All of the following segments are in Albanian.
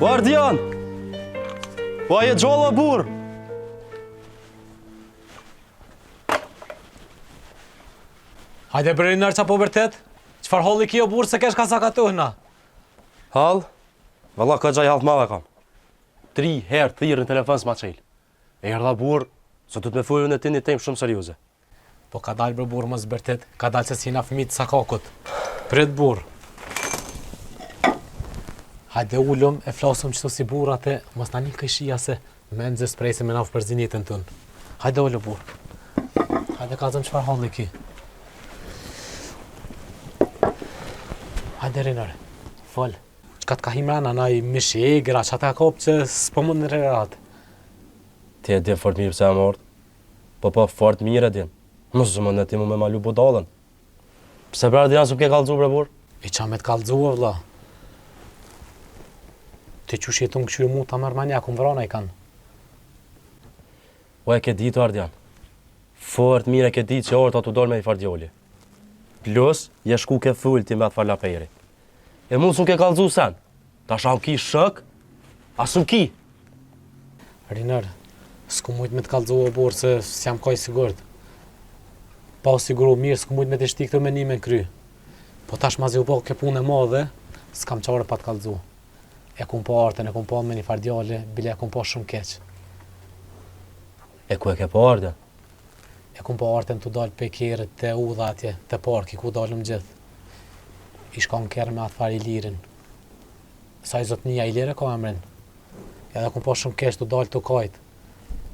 O Ardian! O a je gjallë o burrë? Hajde bre Rinor ça po bërtet? Çfarë halli ki o burrë se kesh ka sakatuhna? Hall? Valla ka gjaj hall t'madh e kam. Tri herë t'thirr në telefon s'ma çel. E erdha burrë, se du të me folë me ty një temë shumë serioze. Po kadal bre burrë mos bërtit, kadal se s'jena fëmijë të sakakut. Prit burrë. Hajde ulëm e flasëm qëtu si burra të mos na nin kojshia se mezi s'presim me na përzi n'jetën tonë. Hajde ulu burrë. Hajde kallzom çfarë halli ki. Hajde Rinor, fol. Çka të ka hi mrena, naj mish i egër, a ça të ka kap që s'po mund me rri rahat. Ti e di fort mirë pse jam ardhë. Po po, fort mirë e din. Mos zë ti mu me ma lu budallën. Pse bre Ardian s'më ke kallzu bre burrë? E ça me të kallzu o vlla? Ti qysh je tu m'kqyrë mu ta merr menja, ku m'vrana i kanë. O e ke ditë Ardian. Fort mirë e ke ditë që Arta tu dal me një farë djali. Plus, je shku ke fol ti me atë farë laperi. E mu s'më ke kallzu sen. Tash a m'ki shok? A s'më ki? Rinor, s'kum mujt me të kallzu o burrë se s'jam ka i sigurt. Pa u siguru mirë, s'kum mujt me të shti këto menime në kry. Po tash mazi u bo kjo punë e madhe, s'kam qare pa të kallzu. E kum pa Artën, e kum pa me një farë djali, bile e kum pa shumë keq. E ku e ke pa Artën? E kum pa Artën tu dalë pej kerrit te udha atje, te parki ku dalëm gjithë. Ish ka në kerr me atë farë Ilirin. Se ai zotnia Ilir e ka emrin. Edhe kum pa shumë keq tu dalë tu kajt.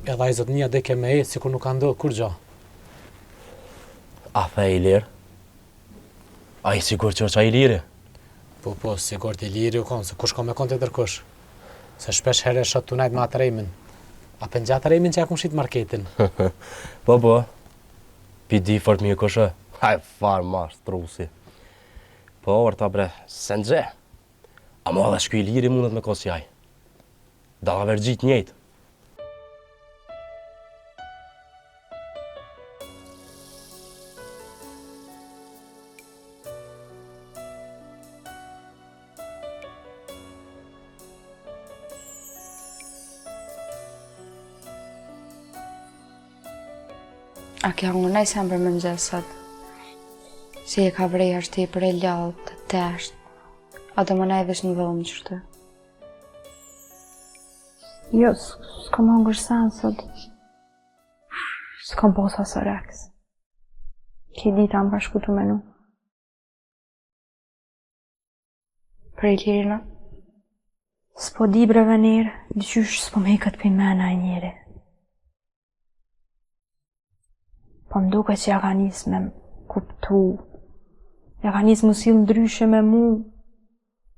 Edhe ai zotnia deke me ecë sikur nuk ka ndodhur kurgjo. A the Ilir? A je i sigurt që është ai Iliri? Po, po, sigurt Iliri u konë, se kush ka me konë tjetër kush. Se shpesh herë e shoh tu nejt me atë Remin. A pe njeh atë Remin që ja kum shit marketin? po, po, pi di fort mirë kush e. Ai farë mashtrusi. Po, Arta bre, s'e njeh. Ama edhe shky Iliri mundet me konë si ai. Dallaverxhi t'njëjtë. A ke hangër naj sen për mëngjes sot? Si e ka vrej është tepër e lodht, të tesht. A do më nej veç në dhomë qështu? Jo, s'kam hangër sen sot. S'kam pas as oreks. Krejt dita më ka shku tu menu. Për Ilirin, a? S'po di bre Venir, diqysh s'po më ikët prej mene ai njeri. Po më duket që ja ka nis me kuptu, ja ka nis m'u sill ndryshe me mu,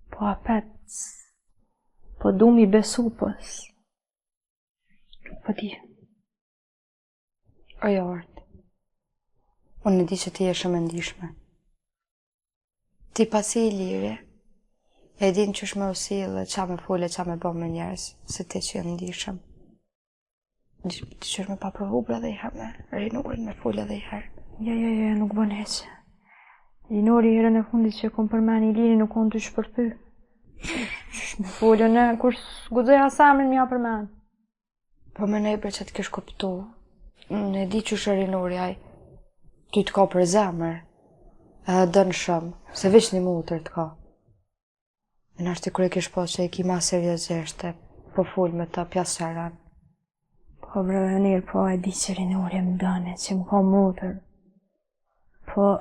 po apet, po du mi besu, po nuk po di. Oj, Art, unë e di që ti je shumë e ndishme. Ti pa si Iliri, e din qysh me u sjellë, ça me folë, ça me bo me njerëz, se ti që je ndishëm. Qysh me pa provu bre edhe njëherë me Rinorin me folë edhe njëherë. Jo, jo, jo, nuk bën hiç. Rinori herën e fundit që kom përmen Ilirin u konë tu shpërthy. Qysh me folë, në, kur s'guxoj as emrin me ja përmen. Po menoj bre që të kish kuptu. Unë e di qysh o Rinori, ai. Ty të ka për zemër. Edhe don shumë, se veç një motër të ka. E nashti kur e kish pa që e ki ma seriozisht e po fol me ta pjasëran. Po bre Venir, po e di që Rinori më don e që më ka motër. Po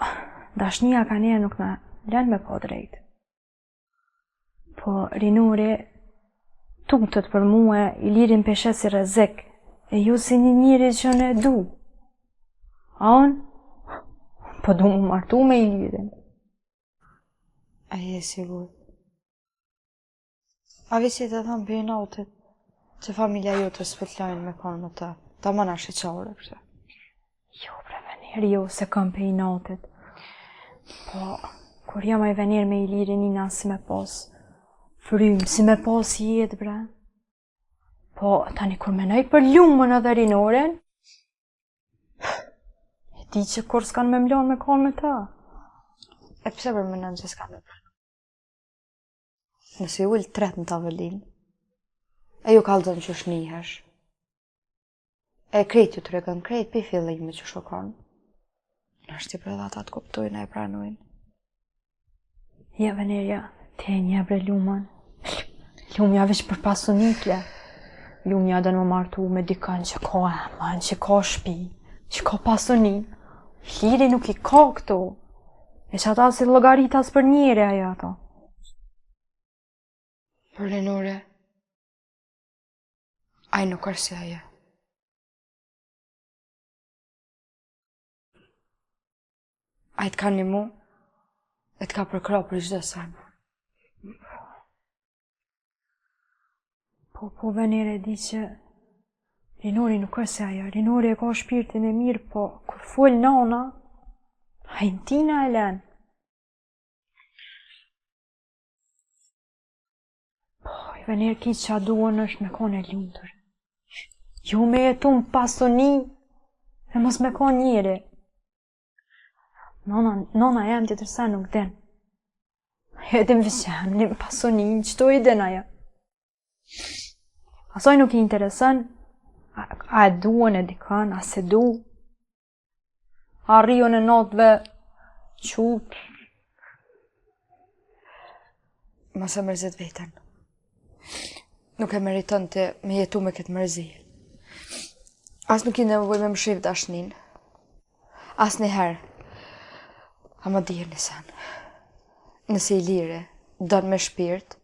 dashnia kanjëherë nuk na len me pa drejt. Po Rinori tutet për mue, Ilirin pe sheh si rrezik, e jo si një njeri që unë e du. A unë? Po du m'u martu me Ilirin. A je sigurt? A veç je tu thonë prej inatit që familja jote s'po të lajnë me konë me të. Ta më na sheqare, kështë. Jo, bre Venir, jo, s'e kam prej inatit. Po, kur jam oj Venir me Ilirin, nina si me pos frymë, si me pos jetë, bre. Po, tani kur menoj për Lumën edhe Rinorin, e di që kurrë s'kanë me m'lonë me konë me ta. E pse bre menon që s'kanë me m'lonë? Nëse i ul tret në tavolinë. E ju kallzon qysh nihesh. E krejt ju tregon, krejt pi fillimit qysh u kon. Nashti bre edhe ata të kuptojnë e pranojnë. Ja, Venerja, ti e njeh bre Lumën. Lumja veç për pasuni fle. Lumja don m'u martu me dikën që ka emën, që ka shpi, që ka pasuni. Iliri nuk i ka këto. E që ata s'i llogarit as për njeri ajo ato. Për Rinore, ai nuk është si ajo. Ai të ka nimu, e të ka përkrah për çdo sen. Po, po, Venere, e di që Rinori nuk është si ajo. Rinori e ka shpirtin e mirë, po kur fol nana, ai n'tina e len. Po, Venere, krejt çka duhen është me konë e lumtur. Jo me jetu në pasuni, e mos me konë njeri. Nona, nona jem tjetër sen nuk din. E din veç emnin, pasuninë, qëto i din ajo. Asaj nuk i intereson, a, a e du unë dikën, a s'e du. A rri unë natëve, qut. Mos e mërzit veten. Nuk e meriton ti me jetu me këtë mërzi. As nuk ki nevojë me mshef dashnin. Asnjëherë. Ama dije një sen. Nëse Iliri t'don me shpirt,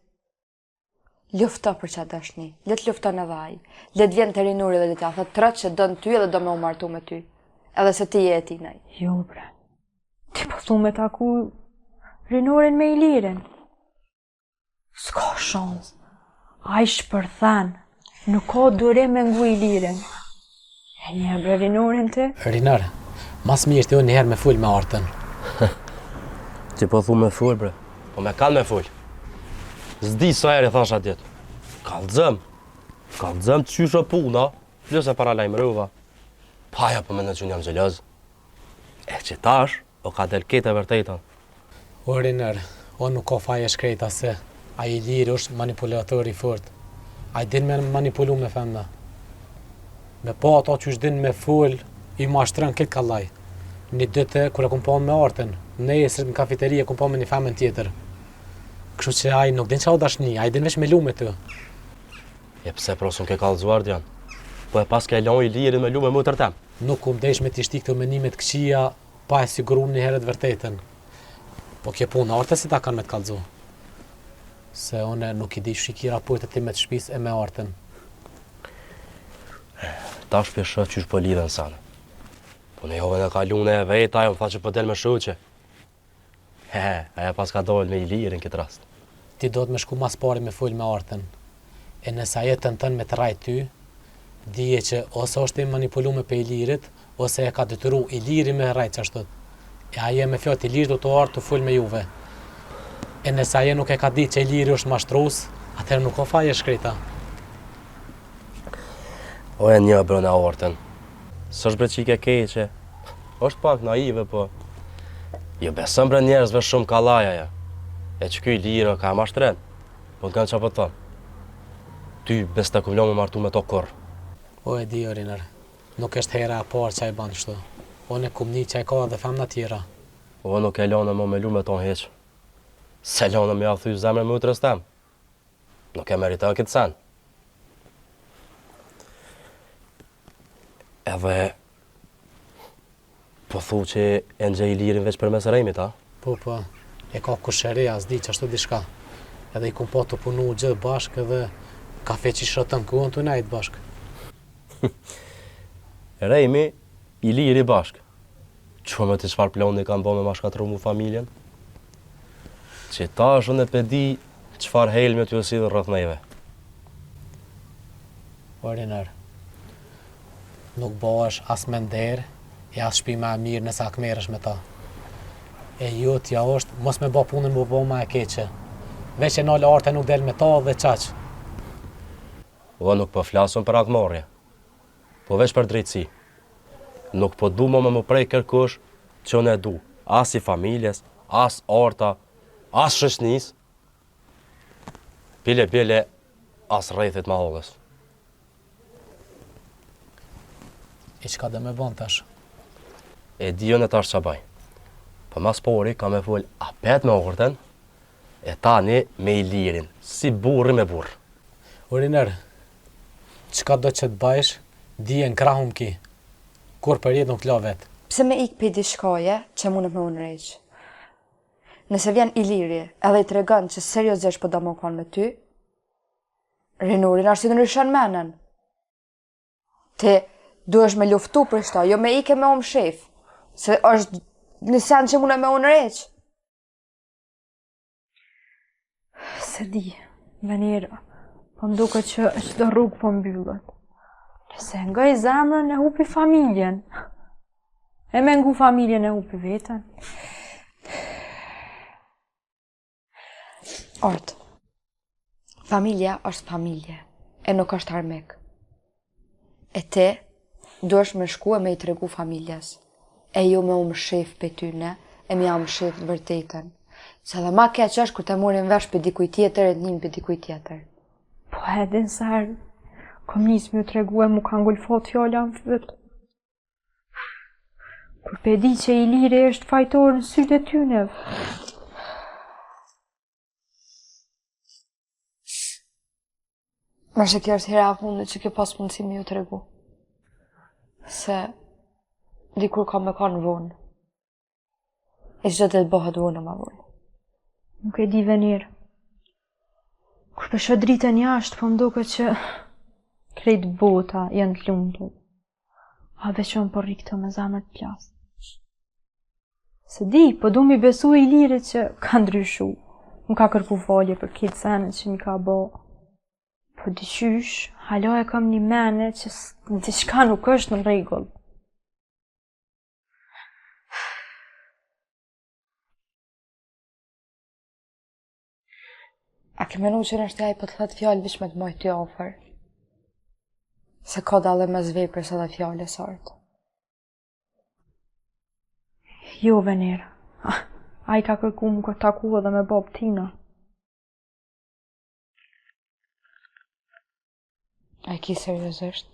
lufto për qatë dashni. Le të lufton edhe ai. Le të vjen te Rinori dhe le t'ja thotë troç që don ty edhe do me u martu me ty. Edhe se ti je e tinaj. Jo, bre. Ti po thu me taku Rinorin me Ilirin. S'ka shans. Ai shpërthen. Nuk ka durim me ngu Ilirin. E njeh bre Rinorin ti? Rinor, ma s'mirti ti njëherë me fol me Artën. Ti po thu me fol bre. Po me kan me fol. S'di sa herë i thash atë ditë. Kallzëm. Kallzëm qysh o puna, plus e paralajmërova. Po ajo po mendon që unë jam xheloz. E që tash, o ka del krejt e vërteta. O Rinor, o nuk ka faj e shkreta se ai Iliri është manipulator i fort. Ai din me manipulu me femna. Me pa ato qysh din me fol, i mashtron krejt kallaj. Një ditë kur e kom pa me Artën, nesër në kafeteri e kom pa me një femën tjetër. Kështu që ai nuk din çka o dashni, ai din veç me lu me të. E pse pra s'më ke kallëzuar Ardian? Po e paske lon Ilirin me lu me motër tem. Nuk kum desh me t'i shti këto menime të këqija pa e siguru një herë të vërtetën. Po kjo punë Artës si ta kanë me të kallëzu. Se unë nuk i di qysh i ki raportet ti me të shpisë e me Artën. Tash po shoh qysh po lidhen senet. Po në javën e kalune e veta, ajo më tha që po del me shoqe. He, ajo paska dalë me Ilirin këtë rast. Ti duhet me shku mas pari me fol me Artën. E nëse ajo tenton me të rrejt ty, dije që ose është e manipulume prej Ilirit, ose e ka detyru Iliri me rrejt qashtu. E ajo me fjalë t'Ilirit do të ardhë të fol me juve. E nëse ajo nuk e ka ditë që Iliri është mashtrus, atëherë nuk ka faj e shkreta. O e njoh bre unë Artën. S'është bre çikë e keqe. Është pak naive, po... Ju beson bre njerëzve shumë kallaj ajo. E që ky Iliri ka e mashtren. Po të kanë që po të thonë. Ty bes s'ta kum lon me martu me to kurrë. O e di o Rinor, nuk është hera e parë që ai ban kështu. Unë e kum ni që ai ka edhe femna tjera. O nuk e lona mo me lu me ton hiq. S'e lona me ja thy zemrën motrës tem. Nuk e meriton këtë sen. Edhe po thu që e njeh Ilirin veç përmes Remit, a? Po, po, e ka kushëri, a s'di qashtu diçka. Edhe i kum pa tu punu gjithë bashkë edhe kafe që shëtën ku tu nejt bashkë. Remi, Iliri bashkë. Që me të çfarë plani kanë bo me ma shkatrru mu familjen? Që tash unë e pe di çfarë helmi tu u sjellë rreth neve. O Rinor, nuk bëhesh as me nder e as shpi ma e mirë nëse hakmerresh me ta. E jotja është mos me ba punën me bo ma e keqe. Veç e nal Artën nuk del me ta dhe qaq. O nuk po flas unë për hakmarrje. Po veç për drejtësi. Nuk po du mo me më prek kërkush që unë e du, as i familjes, as Arta, as shoqnisë. Bile bile, as rrethit mahallës. E çka do me bon tash? E di unë tash ça baj. Po mas pari kam me fol apet me Artën, e tani me Ilirin, si burri me burrë. O Rinor, çka do që të bajsh, dije në krahun m'ki. Kurrë për jetë nuk t'la vetë. Pse me ikë prej diçkaje që mundet me u ndreq? Nëse vjen Iliri edhe i tregon që seriozisht po do me u kon me ty, Rinori nashta ndryshon menen. Ti duhesh me luftu për qëta, jo me ike me u mshef, se është një sen që mune me u ndreq. S'e di, Venera, po më duket që çdo rrugë po mbyllet. Nëse e ngoj zemrën e hupi familjen. E me ngu familjen e hupi veten. Art. Familja është familje, e nuk është armik. E ti, duhesh me shku e me i tregu familjes, e jo me u mshef prej tyne, e me ja mshef të vërtetën. Se edhe ma keq është kur të marrin vesh prej dikuj tjetër e të nin prej dikuj tjetër. Po e din sa herë, kom nis me ju tregu e mu ka ngulfat fjala në fyt. Kur pe di që Iliri është fajtor në sytë e tyne. Nashta kjo është hera e fundit që ke pas mundësi me ju tregu. Se dikur ka me kanë vonë. E çdo ditë bëhet vonë ma vonë. Nuk e di Venera. Kur po shoh dritën jashtë, po më duket që krejt bota janë të lumtur. A veç unë po rri këtu me zemër të plasë. S'e di, po du mi besu Ilirit që ka ndryshu. Më ka kërku falje për krejt senet që mi ka bo. Po diqysh, hala e kam një mene që diçka nuk është në rregull. A ke menu që nashta ai po të thotë fjalë veç me të majtë ty afër? Se ka dallim mes veprës edhe fjalës Artë. Jo, Venera. Ai ka kërku m'u taku edhe me babë tina. A e ki seriozisht?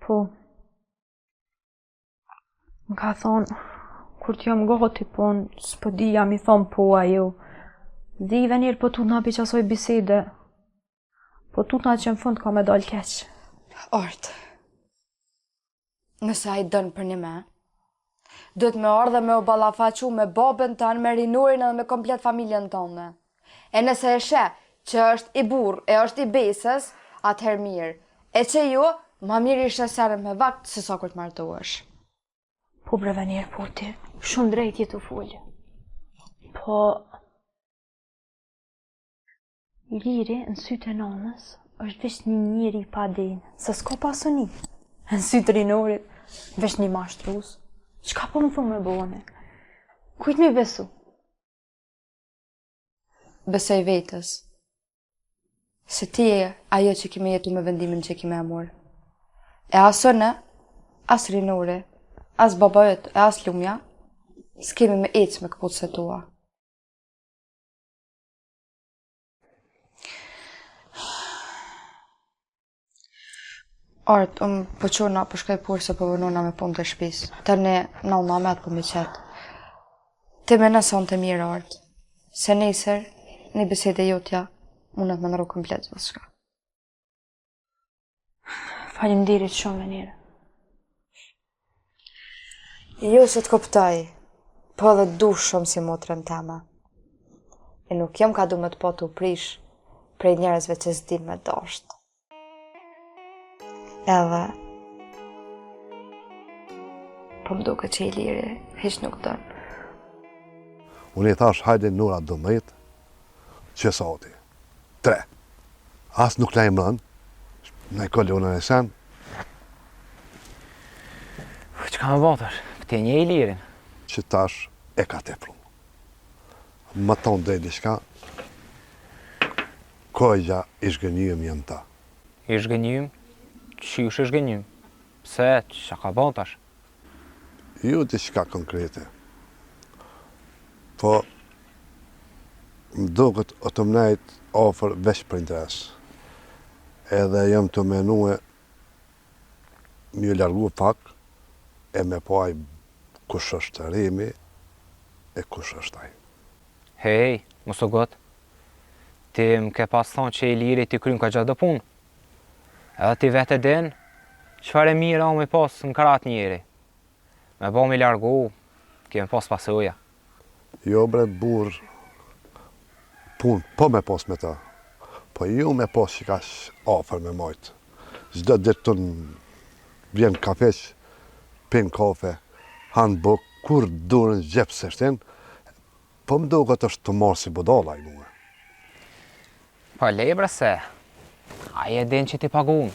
Po. Më ka thonë, kur t'jam gati, po unë s'po di a mi thonë po a jo. Di Venera, po tutna pi qasoj bisede. Po tutna që në fund ka me dalë keq. Art, nëse ai don për një me, duhet me ardhe me u ballafaqu me babën tanë, me Rinorin edhe me komplet familjen tonë. E nëse e sheh që është i burrë e është i besës, atëherë mirë. E që jo, ma mirë i sheh senet me vakt se sa kur të martohesh. Po bre Venera, po ti, shumë drejt je tu folë. Po, Iliri në sytë e nanës është veç një njeri i padenjë, se s'ka pasuni. Në sytë e Rinorit, veç një mashtrus. Çka po më thu me bo une? Kujt mi besu? Besoj vetës. Se ti je ajo që ki me jetu me vendimin që ki me e marrë. E as unë, as Rinori, as baba yt e as Lumja, s'kemi me ecë me këpucët e tua. Art, unë po çona, po shkoj porë se po vonona me punë të shpisë. Tani, në unë amet po mi qetë. Ti meno senet mirë, Art. Se nesër, një bisedë e jotja, mundet me ndrru komplet gjithçka. Faleminderit shumë, Venera. Jo që të kuptoj, po edhe du shumë si motrën teme. E nuk jam ka du me të pa tu prish prej njerëzve që s'din me dasht. Edhe, po më duket që Iliri, hiç nuk don. Unë i thash, hajde n'ora 12, që sati, tre. As nuk lajmëron, në kolonën e sen. Çka me bo tash? Ti e njeh Ilirin? Që tash e ka tepru. Me thonë drejt diçka, kogja i zhgënjym jam ta. I zhgënjym? Qysh i zhgënjym? Pse, çka ka bo tash? Jo diçka konkrete. Po. Më duket o tu m'nejt afër veç për interes. Edhe jam tu menue me ju largu pak e me pa ai kush është Remi e kush është ai. Hej, mos u ngut. Ti më ke pas thonë që Iliri t'i kryn ka do punë. Edhe ti vetë e din, çfarë e mirë o me pas në krah at njeri. Me bo me largu, ke me pas pasoja. Jo bre burr, punë po me pas me ta, po jo me pas qikaq afër me majt. Çdo ditë tu vjen n'kafeq, pin kafe, han bukë, kurrë dorën n'xhep s'e shtin, po më duket është tu marrë si budalla ai mue. Po le bre se, ai e din që t'i pagun,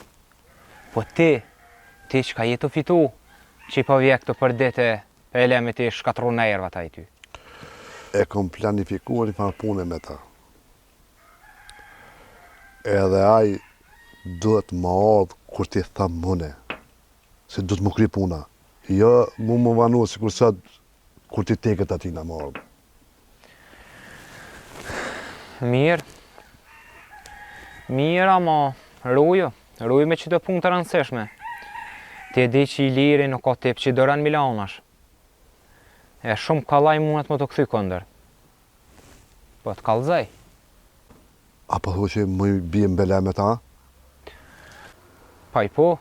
po ti, ti çka je tu fitu, që po vje këtu për ditë e e le me t'i shkatrru nervat ai ty. E kom planifikuar një farë pune me ta. Edhe ai duhet me ardhë kur t'i tham une, se duhet m'u kry puna. Jo mu më vanu sikur sot kur t'i teket atina me ardhë. Mirë. Mirë, ama ruju, ruju me qito punë të rëndësishme. Ti e di që Iliri nuk o tip që doron me i lanë anash. E shumë kollaj mundet me t'u kthy kundër. Po të kallzoj. A po thu që muj bie në bela me ta? Pa i po.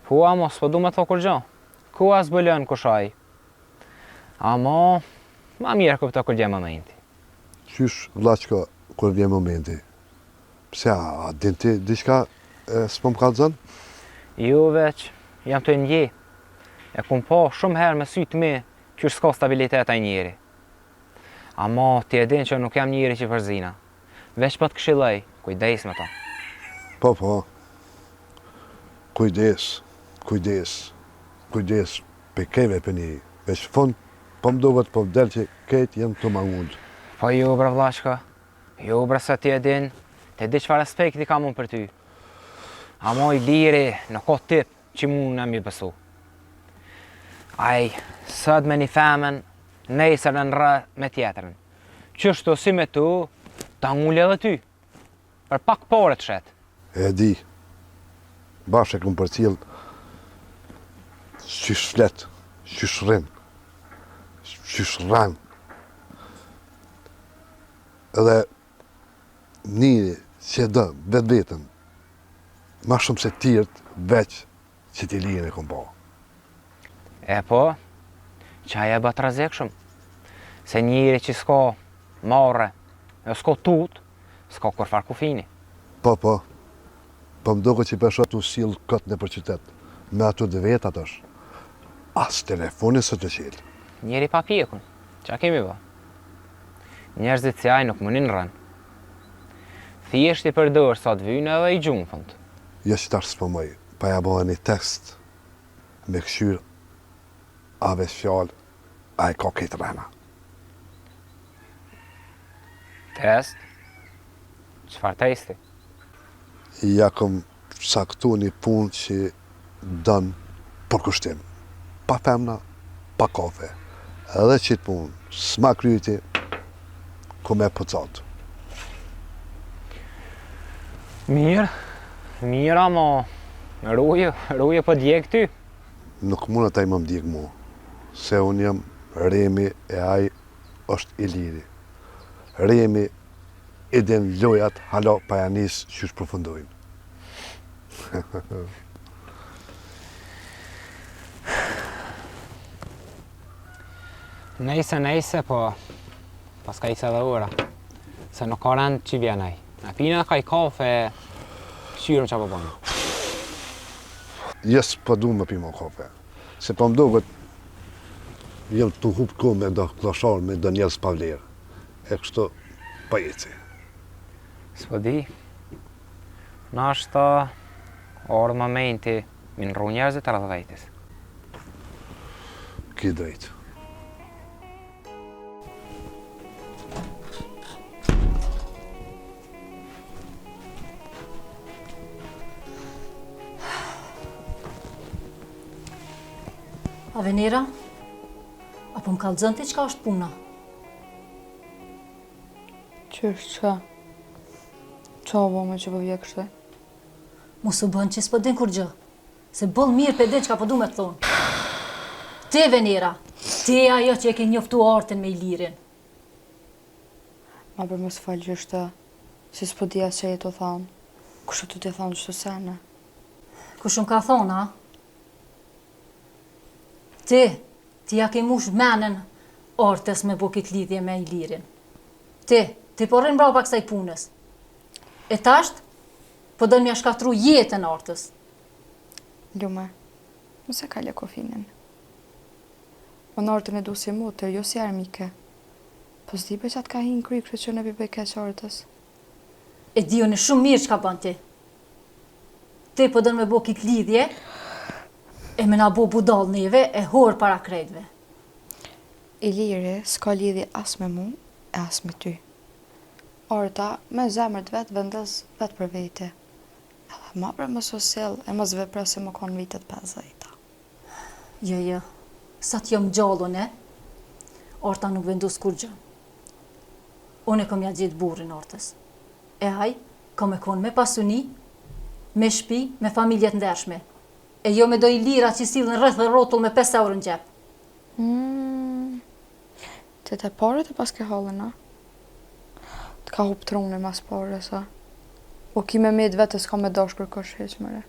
Po, ama s'po du me tho kurgjo. Ku as zbulon kush ai. Ama, ma mirë kupto kur vjen momenti. Qysh vllaçko kur vjen momenti? Pse a, a din ti diçka e s'po më kallzon? Jo veç, jam tu e ndje. E kum pa shumë herë me sytë mi, qysh s'ka stabilitet ai njeri. Ama ti e din që nuk jam njeri që përzina. Veç po të këshilloj, kujdes me to. Po, po. Kujdes, kujdes, kujdes, pe kejve pe një. Veç fund, po më duket, po del që kejt janë tu ma ngulë. Po jo bre vllashka, jo bre se ti e din, ti e di çfarë respekti kam unë për ty. Amo Iliri, nuk o tip që mund me i besu. Ai, sot me një femën, nesër në rrë me tjetrën. Qështu si me tu, ta ngulë edhe ty. Për pak pare të shet. E di. Bash e kom përcjell qysh flet, qysh rrin, qysh rren. Edhe njeri që e do vetveten, ma shumë se tjerët, veç qit Ilirin e kom pa. E po, qaj e bë të rrezikshëm. Se njeri që s'ka marre, e s'ka tut, s'ka kurrfar kufini. Po, po. Po më duket që po e shoh tu sill kot nëpër qytet, me ato të vetat është. As telefonin s'e çel. Njeri pa pjekun, ça kemi bo? Njerëzit si ai nuk munin rren. Thjesht i përdor sa të vynë edhe i gjun n'fund. Jo që tash s'po muj, pa ja bo një test me kqyr a veç fjalë a e ka krejt rrena. Test? Çfarë testi? Ja kom caktu një punë që don përkushtim. Pa femna, pa kafe. Edhe qit punë, s'ma kryti, ku me pucat. Mirë, mirë ama, ruju, ruju po djeg ty. Nuk mundet ai me m'djeg mu, se unë jam Remi e ai është Iliri. Remi i din lojat hala pa ja nis qysh përfundojnë. Nejse, nejse, po paska ikë edhe ora. Se nuk ka rend që vjen ai. Na pina kaj kafe, kqyrim ça po bojmë. Jo s'po du me pi mo kafe. Se po më duket jam tu hup kohë me do klloshar, me do njerëz pa vlerë. E kështu po eci. S'po di. Nashta ardhë momenti mi ndrru njerëzit rreth vetes. Ki drejt. A Venera? A po më kallxon ti çka është puna? Qysh, çka? Ça u bo me që po vje kështu? Mos u bën që s'po din kurgjë. Se boll mirë pe din çka po du me të thonë. Ti Venera, ti je ajo që e ke njoftu Artën me Ilirin. Ma bre mos fol qështu, se s'po di as ça je tu thonë. Kush o tu t'i thonë qëto sene? Kush më ka thonë, a? Ti, ti ja ke mush menen Artës me bo këtë lidhje me Ilirin. Ti, ti po rrin mbrapa kësaj punës. E tasht, po don me ja shkatru jetën Artës. Lume, mos e kalo kufinin. Unë Artën e du si motër, jo si armike. Po s'di bre ça t'ka hi n'kry kështu që unë pi bëj keq Artës. E di unë shumë mirë çka bën ti. Ti po don me bo këtë lidhje e me na bo budall neve e hor para krejtve. Iliri s'ka lidhje as me mu e as me ty. Arta me zemër të vet vendos vet për vete. Edhe ma bre mos u sill e mos vepro si me kon vitet pesëdhjeta. Jo jo, sa të jom gjallë une, Arta nuk vendos kurgjë. Unë e kom ja gjetë burrin Artës. E ai ka me konë me pasuni, me shpi, me familje të ndershme. E jo me do Ilira që sillen rreth e rrotull me 5 euro në xhep. Mm. Ti te paret e paske hallin, a? Të ka hup truni mas pares, a? O ki me met vetë s'ka me dash kërkush hiq more.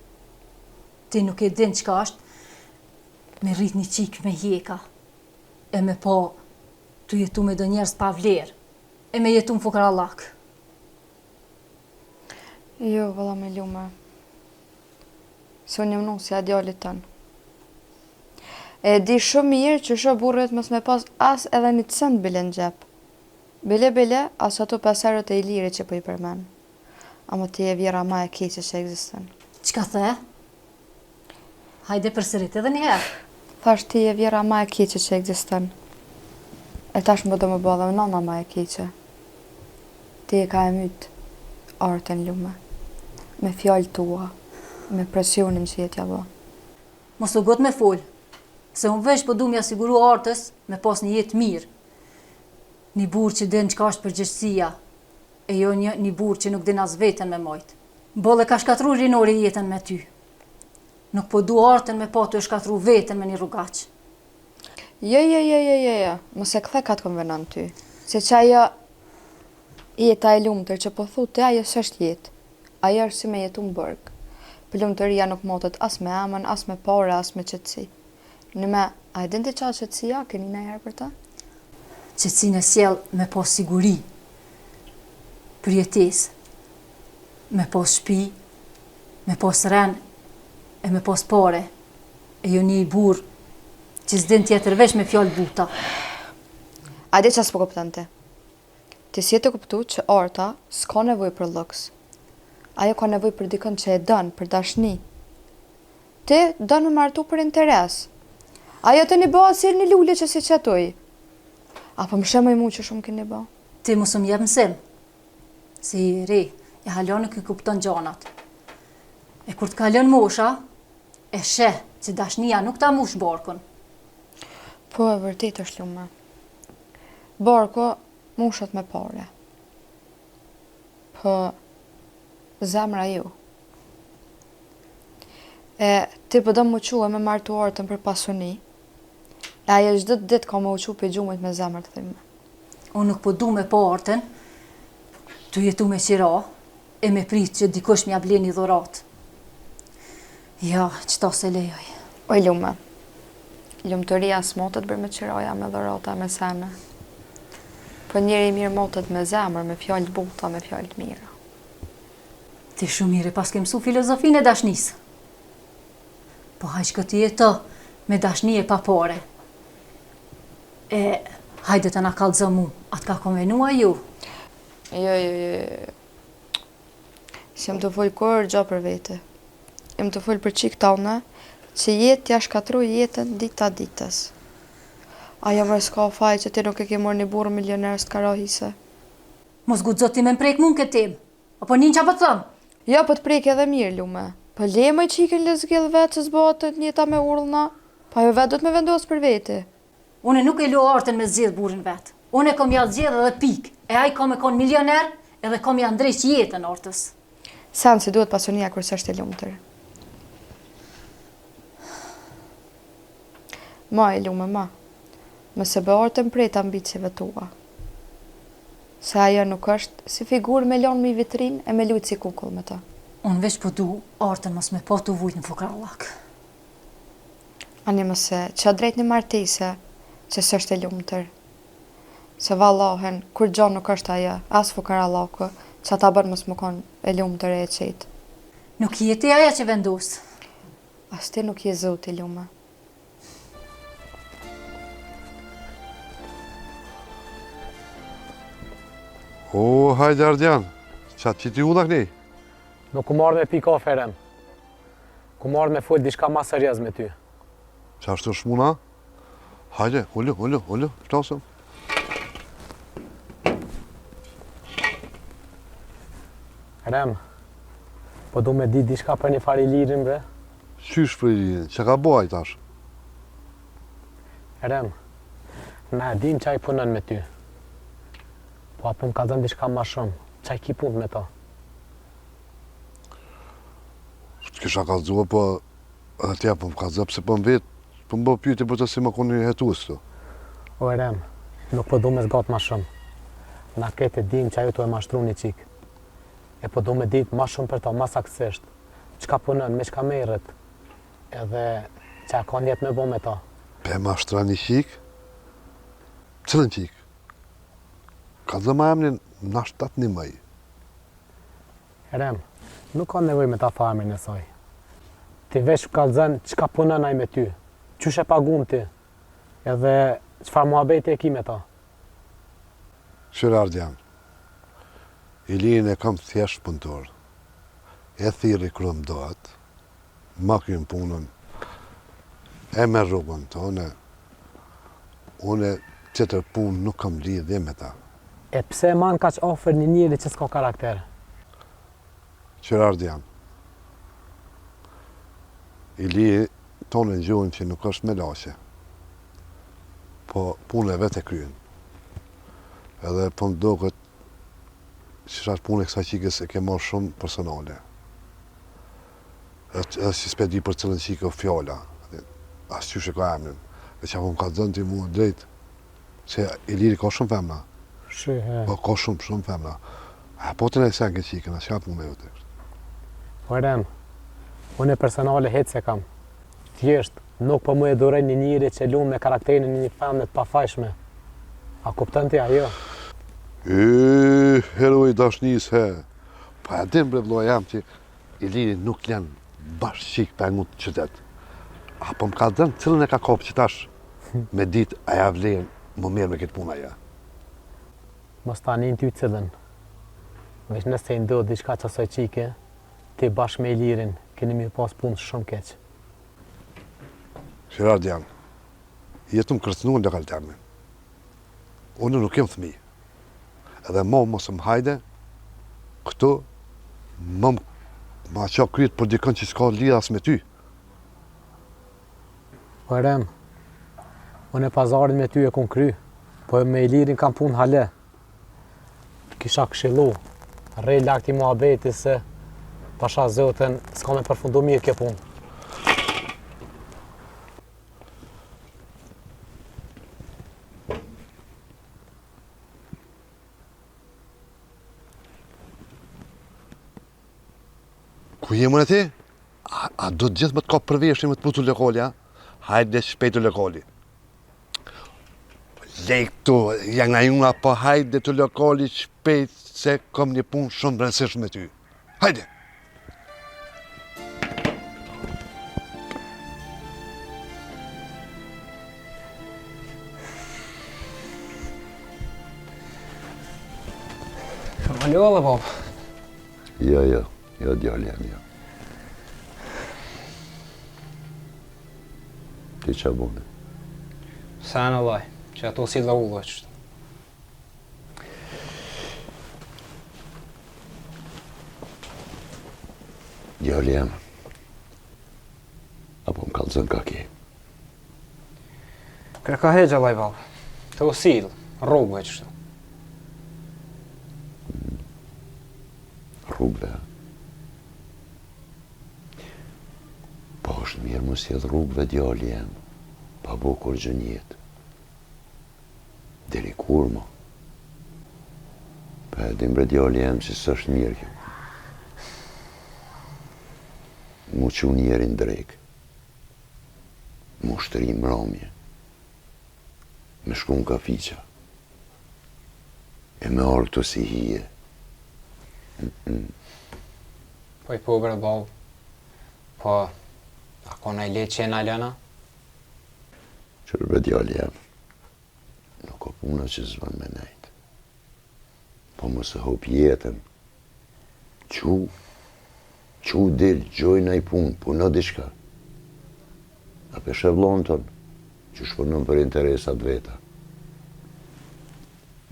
Ti nuk e din çka është me rrit një çikë me hjeka e me pa tu jetu me do njerëz pa vlerë e me jetu në fukarallak. Jo, valla me lume. Se unë jam nusja e djalit tënd. E di shumë mirë që shoh burrit mos me pas as edhe një cent bile në xhep. Bile bile, as ato 5 eurot e Ilirit që po i përmen. Ama ti je vjerra ma e keqe që ekziston. Çka the? Hajde përsërit edhe një herë. Thash ti je vjerra ma e keqe që ekziston. E tash më do me bo edhe nana ma e keqe. Ti e ka e myt Artën lume. Me fjalë tua, me presionin që je t'ja bo. Mos u ngut me fol, se unë veç po du m'ja siguru Artës me pas një jetë mirë. Një burrë që din çka është përgjegjësia, e jo një një burrë që nuk din as veten me majt. Boll e ka shkatru Rinori jetën me ty. Nuk po du Artën me pa tu e shkatru veten me një rrugaç. Jo, jo, jo, jo, jo, jo, mos e kthe ka t'konvenon ty. Se që ajo jeta e lumtur që po thu ti, ajo s'është jetë. Ajo është si me jetu në burg. Po lumturia nuk matet as me emën, as me pare, as me qetësi. Në me, a e din ti qa qetësia, ke ni najherë për të? Qetësinë e sjell me pas siguri për jetesë, me pas shpi, me pas ren e me pas pare, e jo një burrë që s'din tjetër veç me fjalë buta. A di qa s'po kupton ti? Ti s'je tu kuptu që Arta s'ka nevojë për luks. Ajo ka nevojë për dikën që e don, për dashni. Ti don me martu për interes. Ajo tani bëhet si një lule që s'i qet ujë. Apo më shemoj mu që shumë keni bë. Ti mos më jep mësim. Se je e re, e hala nuk i kupton gjanat. E kur të kalon mosha, e sheh që dashnia nuk ta mush barkun. Po e vërtet është lume. Barku mushet me pare. Po zemra jo. E ti po do m'u çu e me martu Artën për pasuni, e ajo çdo ditë ka me u çu prej gjumit me zemër të thyme. Unë nuk po du me pa Artën tu jetu me qira e me prit që dikush m'ja blen një dhuratë. Jo, qëta s'e lejoj. Oj lume, lumturia s'matet bre me qiraja, me dhurata, me sene. Po njeri i mirë matet me zemër, me fjalë të buta, me fjalë të mira. Ti shumë mirë e paske mësu filozofinë e dashnisë. Po hajt shko ti jeto me dashni e pa pare. E hajde të na kallxo mu, a të ka konvenu a jo? Jo, jo, jo, jo. S'jam tu fol kurgjo për vete. Jam tu fol për çikë tane, që je t'ja shkatru jetën dita ditës. Ajo more s'ka faj që ti nuk e ke marrë një burrë milioner s'të ka ra hise. Mos guxo ti me më prek mu në këtë temë. A po nin ça po të them? Jo, po të prek edhe mirë, lume. Po le moj çikën le zgjedh vetë se s'bohet jeta me urdhna. Po ajo vetë do të me vendos për vete. Unë nuk e lo Artën me zgjedh burrin vet. Unë e kom ja zgjedh edhe pikë. E ai ka me konë milioner edhe ka me ja ndreq jetën Artës. Sen s'i duhet pasunia kur s'është e lumtur. Ma e lume, ma. Mos e bë Artën pre të ambicieve tua. Se ajo nuk është si figurë me lon mi vitrinë e me lujt si kukull me të. Unë veç po du Artën mos me pa tu vujt në fukarallak. Ani mos e ço drejt një martese që s'është e lumtur. Se vallahen, kurgjo nuk është ajo, as fukarallaku, që ta bën mos me kon e lumtur e e qetë. Nuk je ti ajo që vendos. As ti nuk je zoti lume. O, hajde Ardian, ça të qiti udha këni? Nuk kum ardhë me pi kafe Rem. Kum ardhë me fol diçka ma serioz me ty. Qashtu është puna? Hajde, ulu, ulu, ulu, flasim. Rem, po du me di diçka për një farë Ilirin, bre. Qysh për Ilirin, çka ka bo ai tash? Rem, na e dim që ai punon me ty. Po a po më kallzon diçka ma shumë, ça i ki punët me ta? Të kisha kallzua, po edhe ti po më kallzo, pse po më vet, po më bo pyetje për të si me konë një hetues këtu. O Rem, nuk po du me zgat ma shumë. Na krejt e dim që ai o tu e mashtru një çikë. E po du me ditë ma shumë për ta, ma saktësisht. Çka punon, me çka merret, edhe ça ka nijet me bo me ta. Pe mashtron një çikë? Cilën çikë? Kallzoma emnin, nashta t'nimoj. Rem, nuk ka nevojë me ta tha emrin e saj. Ti veç më kallzon çka punon ai me ty, qysh e pagun ti, edhe çfarë muhabeti e ki me ta. Kqyr Ardian, Ilirin e kam thjesht punëtor. E thirri kur më dohet, ma kryen punën, e merr rrogën tone, unë tjetër punë nuk kam lidhje me ta. E pse e man kaq afër një njeri që s'ka karakter? Kqyr Ardian, Iliri tonë e njohim që nuk është melaqe, po punën e vet e kryen. Edhe po më doket që atë punë e kësaj çikës e ke marrë shumë personale. Edhe si s'pe di për cilën çikë o fjala, as qysh e ka emrin. Dhe që po më kallzon ti mua drejt, se Iliri ka shumë femna. Shi, he. Po ka shumë, shumë femna. A po të në e sen këtë çikën, a çka punë e jote? Po Rem, unë e personale hiç s'e kam. Thjesht, nuk po muj e duroj një njeri që lun me karakterin e një femne të pafajshme. A kupton ti a jo? E, heroi i dashnisë, he. Po e din bre vëlla jam që Iliri nuk len bash çikë pa e ngut në qytet. A po më kallzon cilën e ka kap qitash me dit a ja vlen m'u marrë me këtë punë a jo. Mos ta nin ty cilën. Veç nëse i ndodh diçka qasaj çike, Ti bashkë me Ilirin keni me pas punë shumë keq. Kqyr Ardian, je tu më kërcënu në lokal temin. Unë nuk jem fëmijë. Edhe mo mos më hajde këtu më ma ça kryet për dikën që s'ka lidhje as me ty. Po Rem, unë e pazarin me ty e kom kry, po me Ilirin kam punë hale. Të kisha këshillu, rri larg këtij muhabeti se pasha zotin s'ka me përfundu mirë kjo punë. Ku je more ti? A, a do të gjithë me të kap për veshi me të pru te lokali, a? Hajde shpejt te lokali. Lej këtu, janë nga juna, po hajde te lokali shpejt se kom një punë shumë të rëndësishme me ty. Hajde! Alo, dhe babë. Jo, jo, jo, djali jem, jo. Ti ça bone? Sa në laj, që ato si dhe ullë që Djali jem, a po më kallzon ka ke? Kërka heq, allaj babë, të u sill, rrugëve qështu. rrugëve, a? Po është mirë m'u sjell rrugëve djali jem, pa bo kurgjë n'jetë. Deri kur mo? Po e din bre djali jem që s'është mirë kjo punë. M'u çu njeri në drekë, m'u shtri mramje, me shku në kafiqa, e me ardhë këtu si hije. Po i po bre babë, po a ka naj letë që e nalon a? Qyr bre djali jem, nuk o puna që s'bën me nejt. Po mos e hup jetën. Çu, çu dil, gjoj naj punë, puno diçka. A pe sheh vllanë tonë, qysh punon për interesat veta.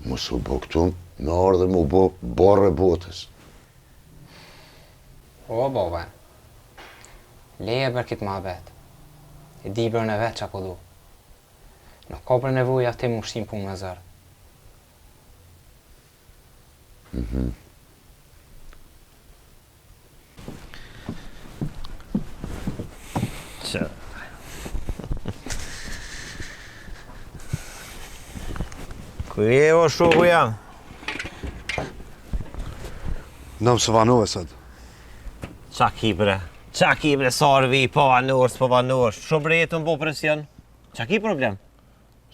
Mos u bo këtu, me ardhë m'u bo barrë e botës. O, baba, Leje bre kit muhabet. E di bre unë vet ça po du. Nuk ka bre nevojë ti m'u shti n'punë me zor. Mhm. Që? Ku je o shoku jem? Në më së vanove sot. Qa ki bre? Qa ki bre, sa herë vi, po vanohesh, po vanohesh. Shumë bre jetë më bo presion. Qa ki problem?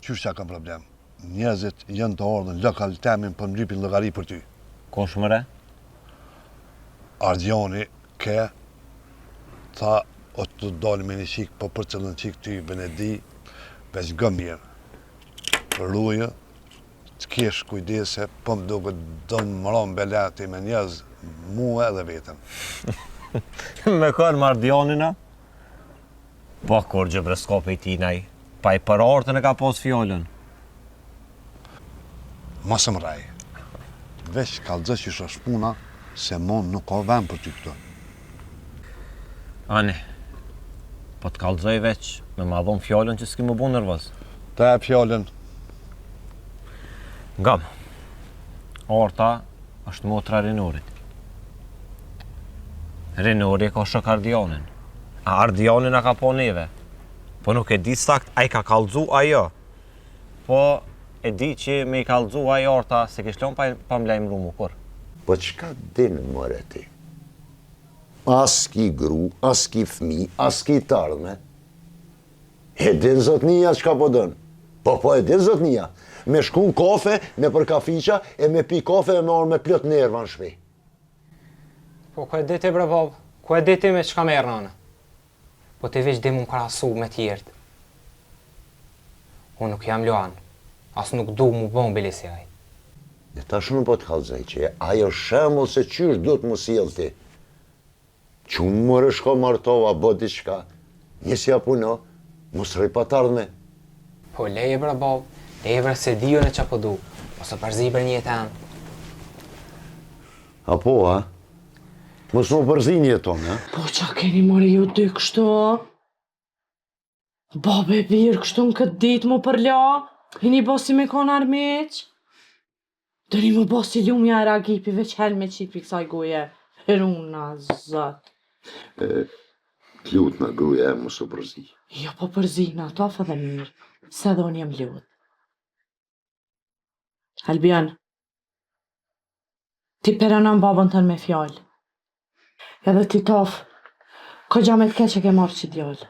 Qysh qa kam problem? Njerëzit janë tu ardhë në lokal temin po m'lypin llogari për ty. Kush more? Ardioni, ke, tha, o tu dalë me një çikë, po për cilën çikë ti ben e di, veç ngo mirë. Rujë, Të kesh kujdes se po më duket do më ra në bela ti me njerëz, mua edhe veten. Me kon me Ardianin a? Po kurgjë bre s'ka pej ti naj. Pa i për artën e ka pos fjalën. Mos më rrej. Veç kallxo qysh është puna se mo nuk ka vend për ty këtu. Ani. Po të kallxoj veç me ma dhon fjalën që s'ki m'u bo nervoz. Ta jap fjalën. Ngam. Arta është motra e Rinorit. Rinori e ka shok Ardianin. A Ardiani na ka po neve. Po nuk e di sakt, a i ka kallxu a jo. Po e di që me i kallxu ai Arta s'e kish lon pa, pa më lajmëru mu kurr. Po çka din more ti? As ki gru, as ki fmi, as ki t'ardhme. E din zotnia çka po don. Po po e din zotnia. Me shku në kafe, nëpër kafiqa, e me pi kafe e me ardhë me plot nerva në shpi. Po ku e di ti bre babë? Ku e di ti me çka merrna unë? Po ti veç di m'u krahasu me tjerët. Unë nuk jam Luan, as nuk du m'u bo bile si ai. E tash unë po të kallxoj që ai është shembull se qysh duhet m'u sjell ti. Çu more shko martohu, bo diçka, nisja puno, mos rri pa t'ardhme. Po leje bre babë, leje bre se di unë ça po du, mos u përzi bre n'jetën. A po, a? Mos m'u përzi n'jetën tonë, a? Po qa keni more ju dy kështu? Babë e bir kështu në këtë ditë m'u përla? Jeni bo si me kon armiq? Doni m'u bo si Lumja e Ragipi veç helm me qitë pi kësaj goje. Runa, zot. E, t'lutna gruja e mos u përzi. Jo, po përzina, Taf edhe mirë, se edhe unë jem lodhë. Albion, ti pe rënon babën tënd me fjalë. Edhe ti Taf, kogja me të keq e ke marrë qit djalë.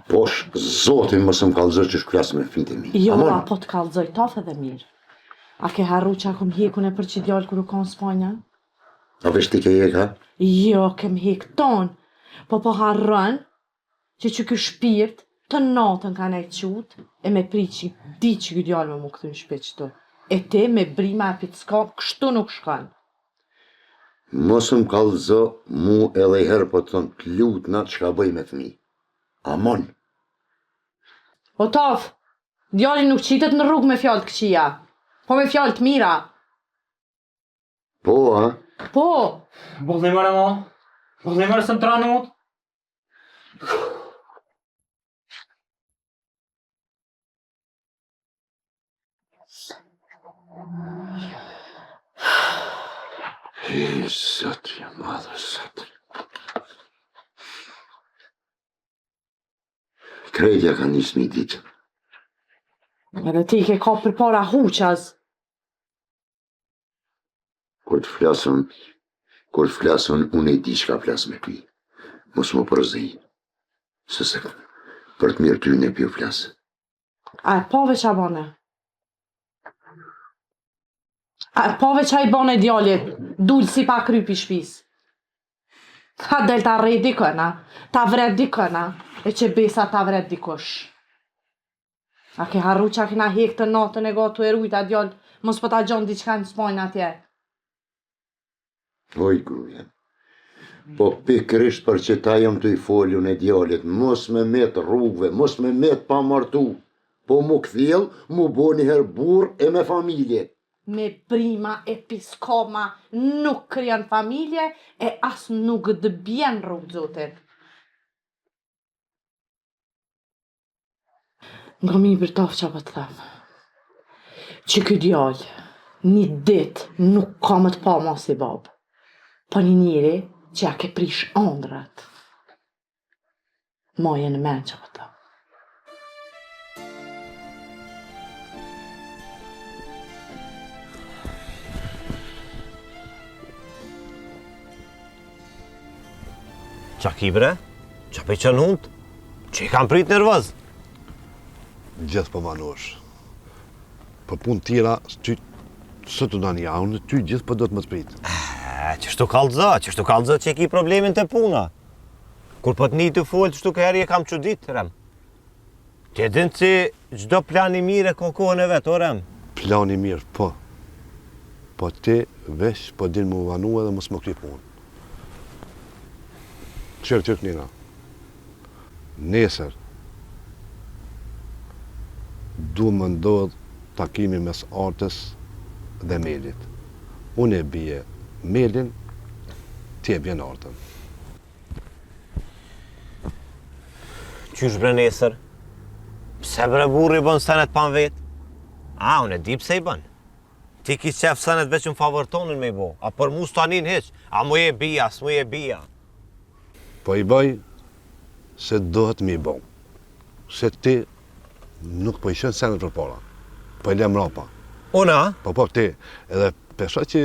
Posh, zotin mos më kallëzo qysh flas me fmijt e mi. Jo, Amon. a po të kallëzoj, Taf edhe mirë. A ke harru ça kom hek une për qit djalë kur u kon n'Spanjë? A veç ti ke hek, ha? Jo, kem hek tonë. Po po harron që që ky shpirt të natën ka nejt qut e me prit që ditë që ky djalë me mu kthy në shpi qëtu. E ti me brima e picka, kështu nuk shkon. Mos më kallëzo mu edhe i herë po të thom të lutna çka bëj me fëmijë. Amon. O Taf, djali nuk qitet në rrugë me fjalë të këqija, po me fjalë të mira. Po, a? Po! Bollni more mo, bollni more se më tranut. E, zot i madh, zot. Krejt ja ka nisë me ditë. Edhe ti ke ka përpara huqaz. Kur të flas un, kur të flas un, unë e di çka flas me ty. Mos m'u përzi. Se se për të mirë ty ne p'ju flas. A e pave ça bone? A e pave ça i bone djalit? Dul si pa kry pi shpis. Ha del ta rreh dikën, a? Ta vret dikën, a? E qe besa ta vret dikush. A ke harru ça kena hek të natën e gjatë tu e rujt at djalë, mos po ta gjon diçka në Spanjë atje. Oj gruje. Po pikërisht për qëta jam tu i fol unë djalit, mos me met rrugëve, mos me met pa martu, po mu kthjell, mu bo njëherë burrë e me familje. Me brima e piskoma nuk krijon familje e as nuk të bjen n'rrugë t'Zotit. Nga mi bërtaf ça po të them. Që ky djalë, një ditë nuk ka me të pa ma si babë. Po një njeri që ja ke prish andrrat. Maje në men ça po të them. Ça ki bre? Ça po i çon hundët? Që i kam prit nervoz? Gjithë po vanosh. Për punë tjera, ty së të ndani, a unë ty gjithë po do të më të prit. E, qështu kallëzo, qështu kallëzo që e ki problemin te puna. Kur po të ni tu folë, qështu këherë e kam çudit, Rem. Ti e din që çdo plan i mirë e ka kohën e vet, o Rem. Plan i mirë, po. Po ti veç po din m'u vanu edhe mos më kry punë. Qërë, qërë kënina. Nesër, du më ndodhë takimi mes Artës dhe Melit. Unë e bie Melin, ti e bjen Artën. Qysh bre nesër? Pse bre burri bën senet pa m'vet? A, unë e di pse i bën. Ti ki qef senet veç në favor tonën me i bo. A për mu s'ta nin hiç. A mu je bia, s'mu je bia. Po i bëj se duhet me i bo. Se ti nuk po i çon senet përpara. Po i le mrapa. Unë a? Po po ti, edhe pe shoh që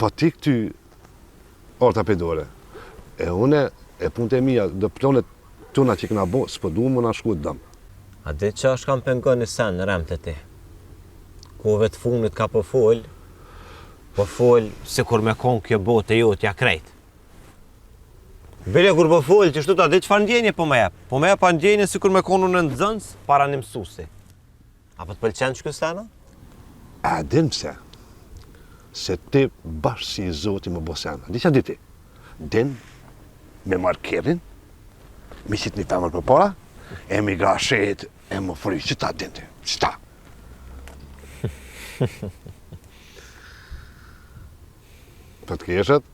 po ti këty Arta pe dore. E une, e punët e mia, do planet tona që kena bo, s'po du me na shku dëm. A di ça është ka m'pengon një sen Rem te ti? Kohëve të fundit ka po fol, po fol sikur me kon kjo botë e jotja krejt. Bile kur po fol qështu a di çfarë ndjenje po më jep? Po më jep pa ndjenjën sikur me kon unë nxënës para një mësuesi. A po të pëlqen qeky sen a? A din pse? Se ti bash si i zoti me bo sena. Di ça di ti? Din me marrë kerrin, me qitë një femër përpara, e me grashit, e më fry, qëta din ti? Qëta? Po të keshet?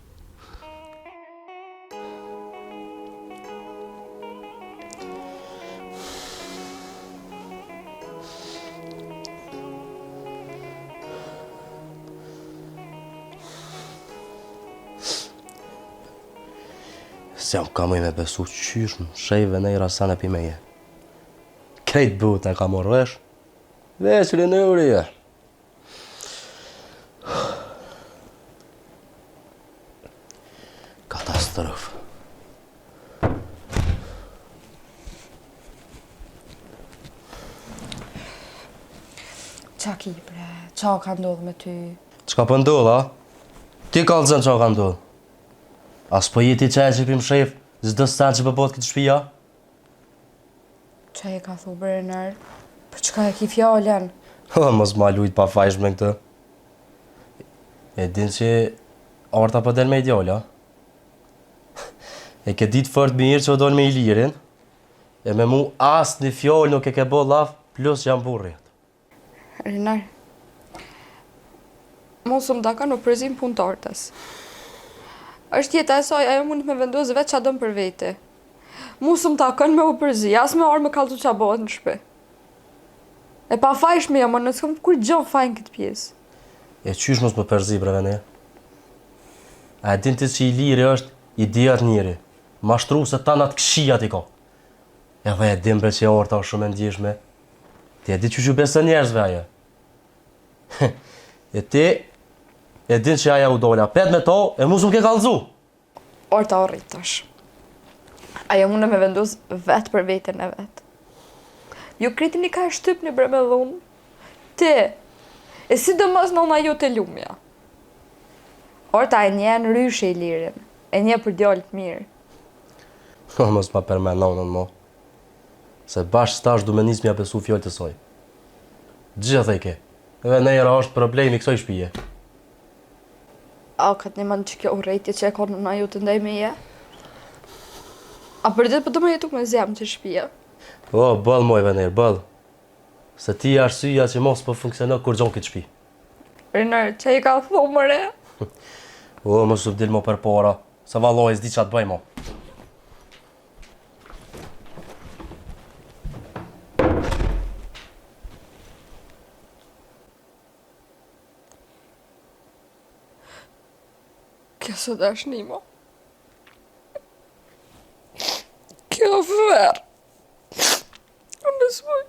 S'jam ka muj me besu qysh msheve nejra sene pi meje. Krejt bota e ka marrë vesh, veç Rinori e. Katastrofë. Ça ki bre? Ça ka ndodhë me ty? Çka po ndodh, a? Ti kallzon ça ka ndodhë? A s'po je ti qaj që pi mshef, çdo sen që po bohet n'këtë shpi, a? Ça je ka thu bre Rinor? Për çka e ki fjalën? Ha, mos ma lujt pafajshme këtë. E din që Arta po del me ni djalë, a? E ke ditë fort mirë që o dal me Ilirin, e me mu as një fjalë nuk e ke bo llaf, plus jam burri. Rinor, mu s'më takon m'u përzi n'punë të Artës. është jeta e saj, ajo mund me vendosë vetë ça don për vete. Mu s'më takon me u përzi, as me ardhë me kallzu ça bëhet në shpi. E pafajshme jam, unë s'kam kurgjo faj në këtë pjesë. E qysh mos m'u përzi bre Vener? A e din ti që Iliri është idiot njeri? Mashtruse tana të këqijat i ka. Edhe e din bre që Arta është shumë e ndjeshme. Ti e di qysh ju beson njerëzve ajo. e ti e din që ajo u dola pet me to e mu s'më ke kallzu. Arta o rrit tash. Ajo mundet me vendos vetë për veten e vet. Ju krejt jeni ka e shtypni bre me dhunë. Ti, e sidomos nona jote Lumja. Arta e njeh ndryshe Ilirin, e njeh për djalë të mirë. Po mos ma përmend nonën mo. Se bash tash du me nis me ja besu fjalët e saj. Gjithë e ke. Venera është problemi i kësaj shtëpie. A ka të njëmend që kjo urrejtje që e ka nona jote ndaj meje? A për ditë po do me jetu me zjarm te shpia? Po, boll moj Vener, boll. Se ti je arsyeja që mo s'po funksionon kurgjo në këtë shtëpi. Rinor, ça i ka thu more? O, mos u dil mo përpara, se vallahi s'di ça të bëj mo. Kjo s'o dashni mo. Kjo ferr. Unë s'muj.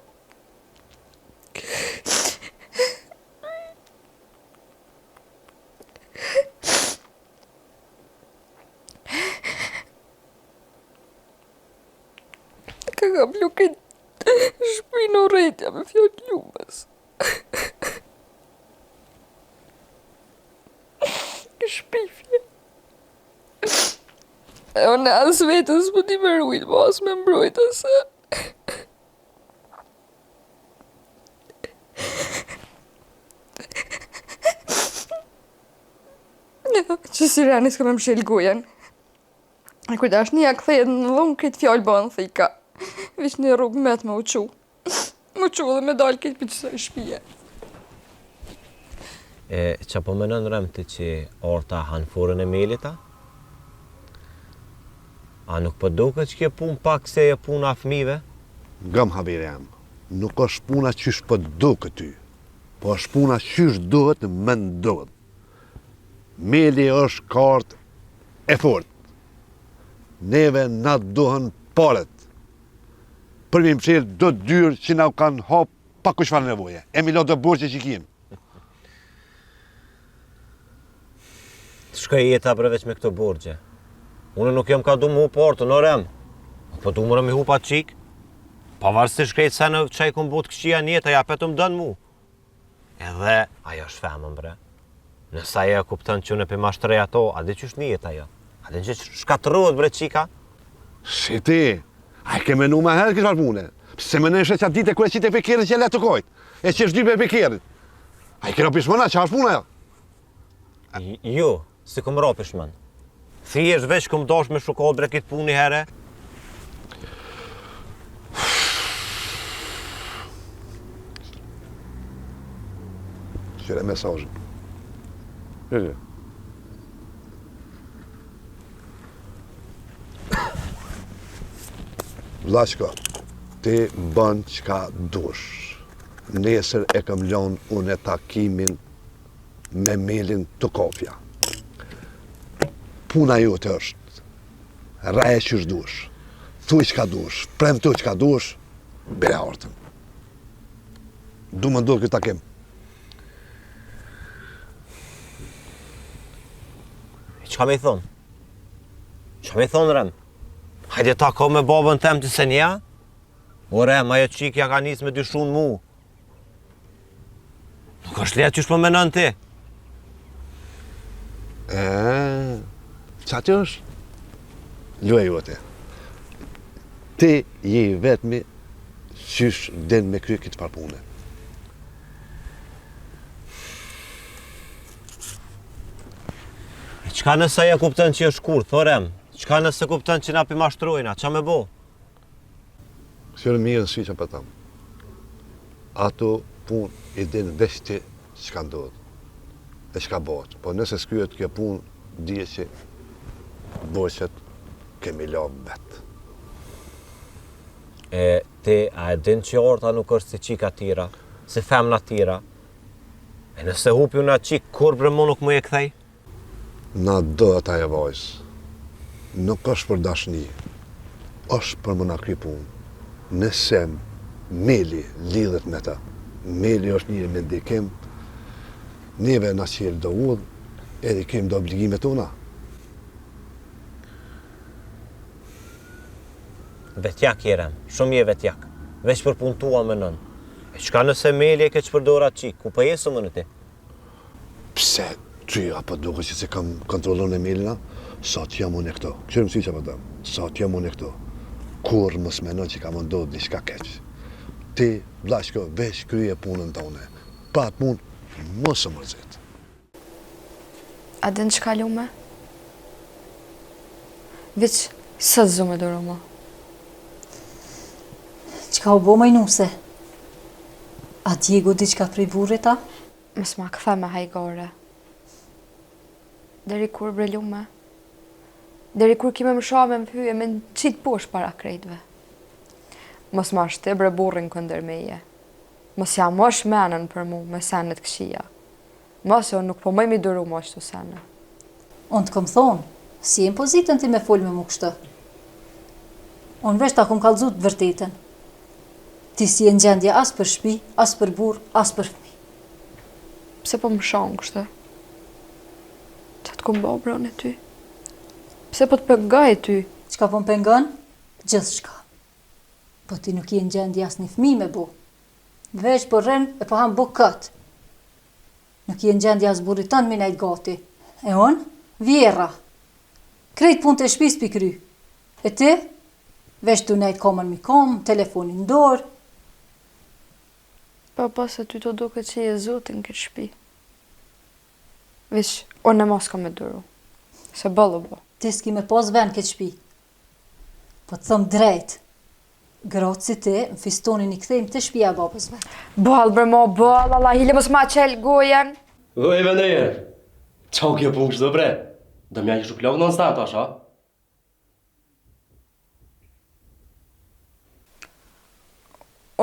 Ka kaplu këtë shpinë urrejtja me fjalë t'Lumës. Shpifje. E unë as veten s'po di me rujt, po as me mbrojt ase. Që si rani s'ka me mshel gojën. E kur dashnia kthehet në dhunë, krejt fjalë bëhen thika. Veç një rrugë met me u çu. M'u çu dhe me dalë krejt prej qësaj shpije. E, ça po menon Rem ti që Arta han furrën e Melit, a? A nuk po duket që kjo punë pak se e puna e fëmijëve? Ngom haberi jem, nuk është puna qysh po duket ty, po është puna qysh duhet me ndodh. Meli është kartë e fort. Neve na duhen paret. Për me mshel do dyrë që na u kanë hap pa kurrçfarë nevoje. E mi lo do borxhe që kim. Shkoi jeta bre veç me këto borxhe. Unë nuk jam ka du me hup Artën, o Rem. Po du more me hup atë çikë. Pavarësisht krejt se në çka i kom bo të këqija në jetë, ajo apet më don mu. Edhe ajo është femën bre. Nëse ajo e kupton që unë po i mashtroj ato, a di qysh nihet ajo? A di që shkatërrohet bre çika? Si ti? A e ke menu ma herët këtë farë pune? Pse menojshe qatë ditë kur e qite prej kerrit që e le të kojt? E që është dy prej kerrit? A i ke ra pishman, a qa është puna ajo? Jo, s'i kom ra pishman. Thjesht veç kom dash me shukat bre këtë punë një herë. Qyre mesazhin. Qyre. Vllachko, ti bën çka dush. Nesër e kam lonë unë takimin me Melin te kafja. Puna jote është, rreje qysh dush, thuj çka dush, premto çka dush, bjere Artën. Du me ndodhë këtë takim. Çka me i thonë? Çka me i thonë, Rem? Hajde tako me babën tem ti s'e njeh? O Rem, ajo çikë ja ka nisë me dyshu në mu. Nuk është lehtë qysh po menon ti. E, qaty është? Loja jote. Ti je i vetmi qysh din me kry këtë farë pune. E çka nëse ajo kupton që është kurth, o Rem? Çka nëse kupton që na pi mashtrojna, ça me bo? Kqyre mirë në sy që po tham. Ato punë i din veç ti çka ndodh e çka bëhet. Po nëse s'kryhet kjo punë, dije që borxhet ke mi la vet. E ti, a e din që Arta nuk është si çika tjera, si femna tjera? E nëse hupi unë atë çikë, kurrë bre mo nuk muj e kthej? Na dohet ajo vajzë. Nuk është për dashni. Është për me na kry punë. Nëse Meli lidhet me të. Meli është njeri me ndikim. Neve na çel do udhë, edhe i kemi do obligime tona. Vetjak je Rem, shumë je vetjak. Veç për punë tua menon. E çka nëse Meli e keqpërdor atë çikë, ku po jesë më në ti? Pse ty a po duket që s'e kam kontrollun Melin a? Sa të jam unë këtu. Kqyr mësi që po them. Sa të jam unë këtu. Kurrë mos meno që ka me ndodhë diçka keq. Ti, vllashko, veç kryje punën tone. Pa atë punë, mos u mërzit. A din çka Lume? Veç sot s'du me duru mo. Çka u bo moj nuse? A djegu diçka prej burrit a? Mos ma kthe me hajgare. Deri kur bre Lume? Deri kur ki me më sha me më fy e me më qitë poshtë para krejtve? Mos ma shti bre burrin kundër meje. Mos ja mush menën për mu me sene të këqija. Mos se unë nuk po muj mi duru mo qëto sene. Unë të kom thonë, s'je në pozitën ti me folë me mu kështu. Unë veç ta kom kallzu të vërtetën. Ti s'je në gjendje as për shpi, as për burrë, as për fëmijë. Pse po më shan kështu? Ça të kom bo bre unë ty? Pse po të pengoj ty? Çka po më pengon? Gjithçka. Po ti nuk je në gjendje as një fëmijë me bo. Veç po rrin e po han bukë kot. Nuk je në gjendje as burrit tënd me i nejt gati. E unë? Vjerra. Krejt punët e shpisë p'i kry. E ti? Veç tu nejt komën mi komë, telefonin n'dorë. Po, po, se ty të duket që je zoti në këtë shpi. Veç, unë mo s'kam me duru. Se boll u bo. Ti s'ki me pas ven n'këtë shpi. Po të thom drejt, gratë si ti, në fis tonin i kthejmë te shpia e babës vet. Boll bre mo, boll, Allah, hile mos ma çel gojën. Oj, Venerë, ça kjo punë kështu bre? Do m'ja lëshu plagë non stop tash, a?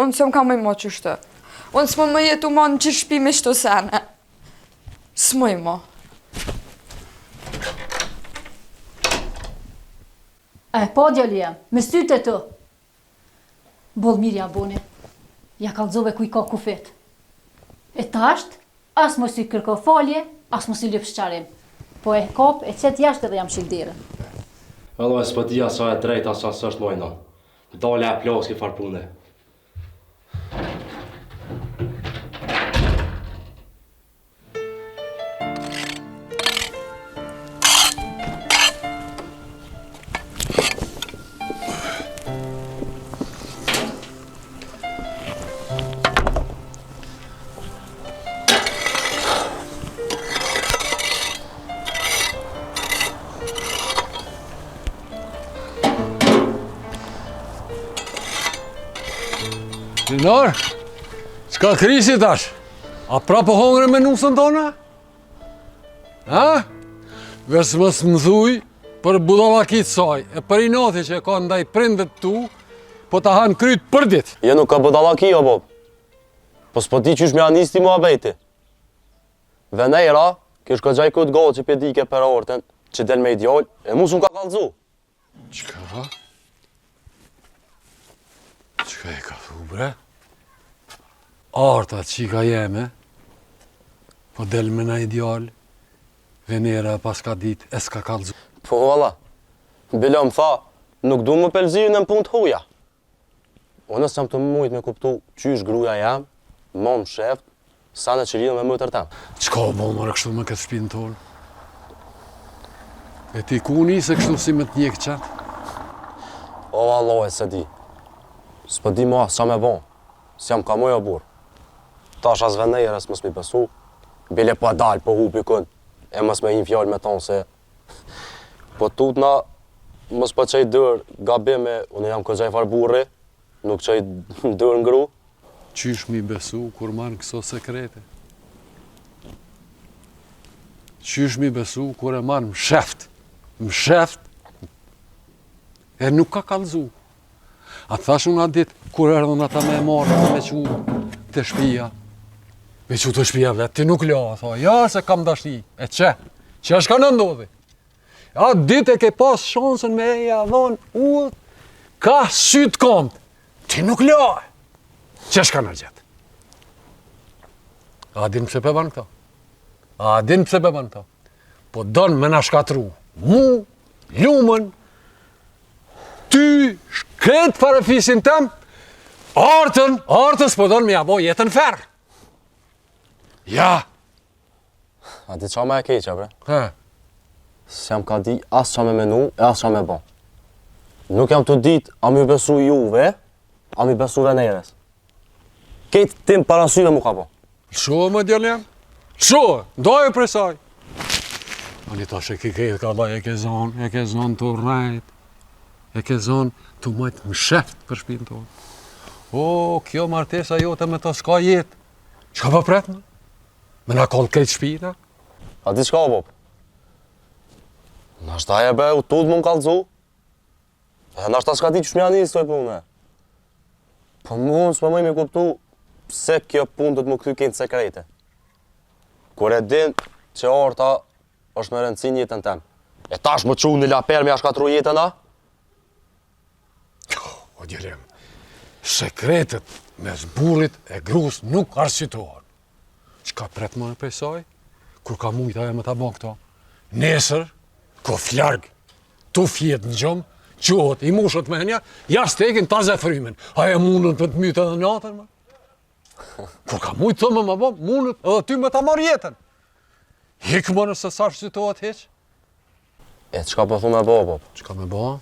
Unë s'jam ka muj mo qështu. Unë s'muj me jetu mo në qët shpi me qëto sene. S'muj mo. E, po, djali jem, me sytë e tu. Boll mirë ja bone. Ja kallzove ku i ka kufit. E tasht, as mos i kërko falje, as mos i lyp sqarim. Po e kap, e qet jashtë edhe ja mshil derën. Vallahi s'po di as sa e drejtë as sa s'është moj non. Dale e plas ki far pune. Rinor, çka krisi tash? A prapë po hongre me nusën tone? Ha? Veç mos më thuj për budallaki t'saj, e për inati që e ka ndaj prindët tu, po ta hanë kryt për dit. Jo nuk ka budallaki, o bob. Po s'po di qysh me ja nis ti muhabeti. Venera, kish goxha i këtë gallë që pe dike për Artën, që del me i djalë, e mu s'më ka kallzu. Çka? Çka e ka thu, bre? Arta, çika jeme, po del me naj djalë, Venera e paska dit, e s'ka kallzu. Po valla, bile më tha, nuk du me përzi në punë të huja. Unë s'jam tu mujt me kuptu qysh gruja jem, ma msheft, sene që lidhen me motër tem. Çka u bo more kështu me këtë shpinë tonë? E ti ku nise kështu si me të njek qatë? O vallahi s'e di. S'po di ma ça me bo. S'jam ka muj o burrë. Tash as Venerës mos mi besu, bile po dal po hupi kun, e mos me hi n'fjalë me tonë se Po tutna, mos po çoj dorë gabim e unë jam goxha i farë burri, nuk çoj dorë në gru. Qysh mi besu kur man këso sekrete? Qysh mi besu kur e man msheft? Msheft? E nuk ka kallzu. A të thash unë atë ditë, kur erdhën ata me e marrë dhe me çu te shpia. Me çu te shpia vet, ti nuk la, tha, ja se kam dashni, e qe, qe çka na ndodhi. Atë ditë e ke pas shansën me ja dhonë udhë, ka sytë komt, ti nuk la, qe çka na gjet. A din pse pe ban këto? A din pse pe ban këto? Po don me na shkatru, mu, Lumën, ty, krejt farefisin tem, Artën, Artës po don me ja bo jetën ferr. Ja, A di qa ma e keqa, bre? He. S'jam ka di as qa me menu e as qa me bo. Nuk jam tu dit a mi besu juve, a mi besu Venerës. Krejt tym para syve m'u ka bo. Lëshohe mo djalë jem, lëshohe, ndaje prej saj. Ani tash e ke krejt ka e ke zonë, e ke zonë tu rrejt, e ke zonë tu majtë msheft për shpinë tonë. O, kjo martesa jote me to s'ka jetë, çka po pret më? Me na kall krejt shpina? A di çka o bab? Nashta ajo be u tut me m'kallzu. E nashta s'ka di qysh me ja nis kësaj pune. Po mu unë s'po muj me kuptu pse kjo punë do të m'u kthy krejt sekrete. Kur e din që Arta është me rëndësi në jetën tem. E tash më çu një laper me ja shkatru jetën a? O djalë jem, sekretet mes burrit e grus nuk arsytohen. Çka pret më prej saj? Kur ka mujtë ajo me ta bo këto? Nesër, koft larg, tu fjetë në gjumë, çohet, i mushet menja, ja stekin ta ze frymen. Ajo mundet me të mytë edhe natën, më? Kur ka mujtë të më më bo, mundet edhe ty me ta marrë jetën. Hik më nëse s'arsytohet hiç. E çka po thu me bo, bab? Çka me bo?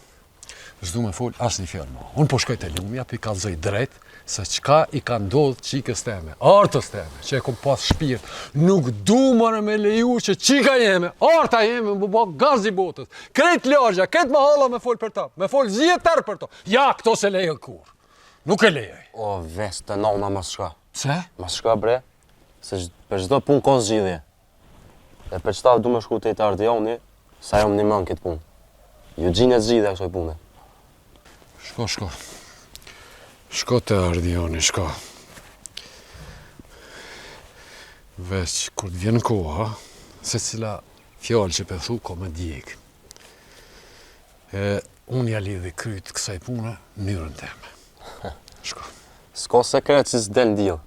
S'du me fol asnjë fjalë ma. Unë po shkoj te Lumja, po i kallzoj drejt se çka i ka ndodhë çikës teme, Artës teme, që e kom pas shpirt. Nuk du more me leju që çika jeme, Arta jeme, m'u bo gaz i botës. Krejt lagja, krejt mahalla me fol për ta, me fol zjetar për to. Ja, këto s'e lejoj kurrë. Nuk e lejoj. O, veç te nona mos shko. Pse? Mos shko, bre, se për çdo punë ka zgjidhje. E për qëta du me shku te te Ardioni, se ajo më nimon këtë punë. Ju gjinet zgjidhja kësoj pune. Shko, shko. Shko te Ardioni, shko. Veç, kur të vjen koha, secila fjalë që pe thu, ka me djegë. E, unë ja lidhi kryt kësaj pune, mënyrën teme. Shko. S'ka sekret që s'del në diell.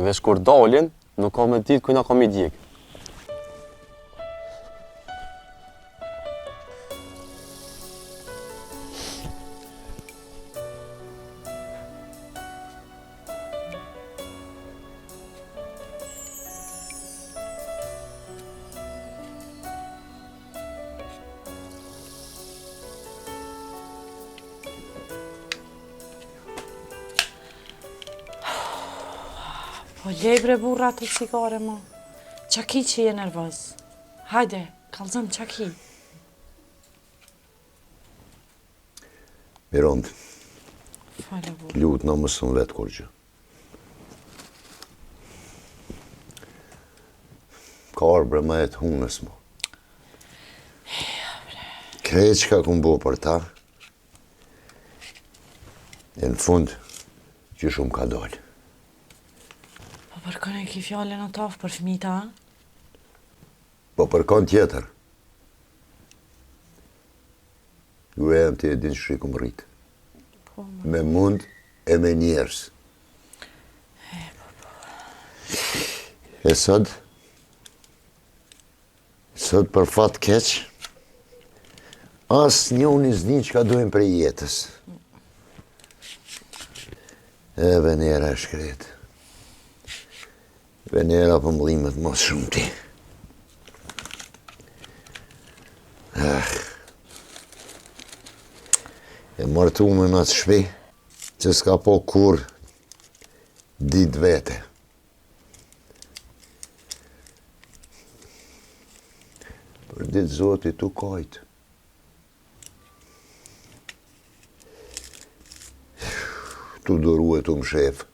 Veç kur dalin, nuk ka me ditë kujna ka m'i djeg. Po lej bre burra atë cigare mo. Ça ki që je nervoz? Hajde, kallzom ça ki. Mirond, Fale burra. lutna mos më vet kurgjë. Ka ardh bre maje t'hunës mo. Krejt çka kum bo për ta, E në fund, qysh m'ka dalë. Po për kënë e ki fjalën o Tafë, për fmijt a? Po për kënë tjetër. Gruja jem ti e din qysh i kum rritë. Po, me mund e me njersë. E, po, po. E sot, Sot për fat keq, asnjoni s'din çka dojnë prej jetës. E Venera e shkretë. Venera po më dhimet ma s'shumti. Ah. E martume në atë shpi, që s'ka pa kurrë ditë vete. Për ditë zoti tu kajtë. Tu duru e tu mshef.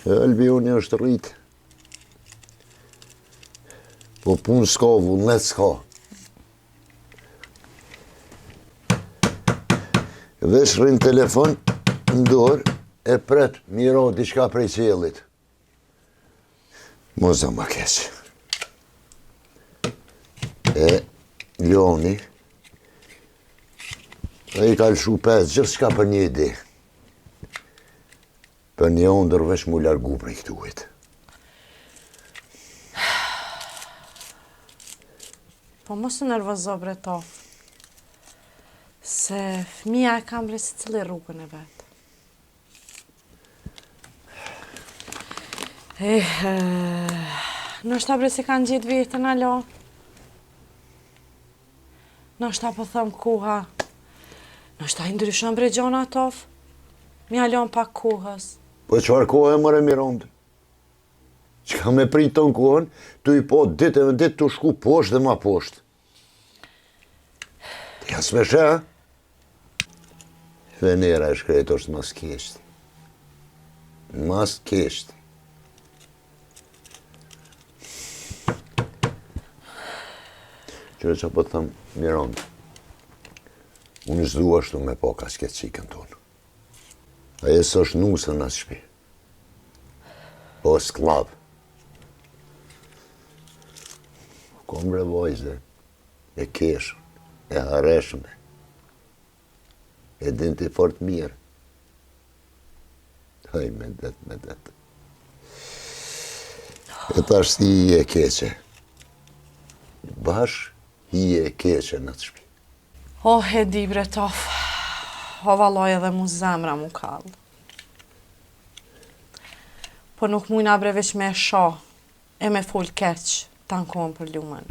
E Albioni është rritë. Po punë s'ka, vullnet s'ka. Veç rrin telefon në dorë e pret m'i ra diçka prej qiellit. Mos do ma keq. E, Leoni, e i ka lëshu pe gjithçka për një ide. Për një ondërr veç mu largu prej këtuhit. Po mos u nervozo bre Tof. Se fëmija e kanë bre secili rrugën e vet. Eh, ndoshta bre s'e kanë gjetë veten hala. Ndoshta po thom koha. Ndoshta i ndryshon bre gjona Tof. Me ia lon pak kohës. Po çfarë kohe more Mirandë? Çka me prit tonë kohën, tu i po ditë e me ditë tu shku poshtë dhe ma poshtë. Ti as me sheh, ha? Venera e shkretë është mas keqti. Mas keqti. Qyre ça po të them, Mirandë. Unë s'du ashtu me pa kaq keq çikën tonë. Ajo s'është nuse në atë shpi. Po skllav. Kom bre vajzë, e keshme, e hareshme. E din ti fort mirë. Haj, me det, me det. E tash si e keqe. Bash hije e keqe në atë shpi. Oh, e di bre Tof. O vallaj edhe mu zemra mu kall. Po nuk mujna bre veç me sha e me fol keq tanë kohën për Lumën.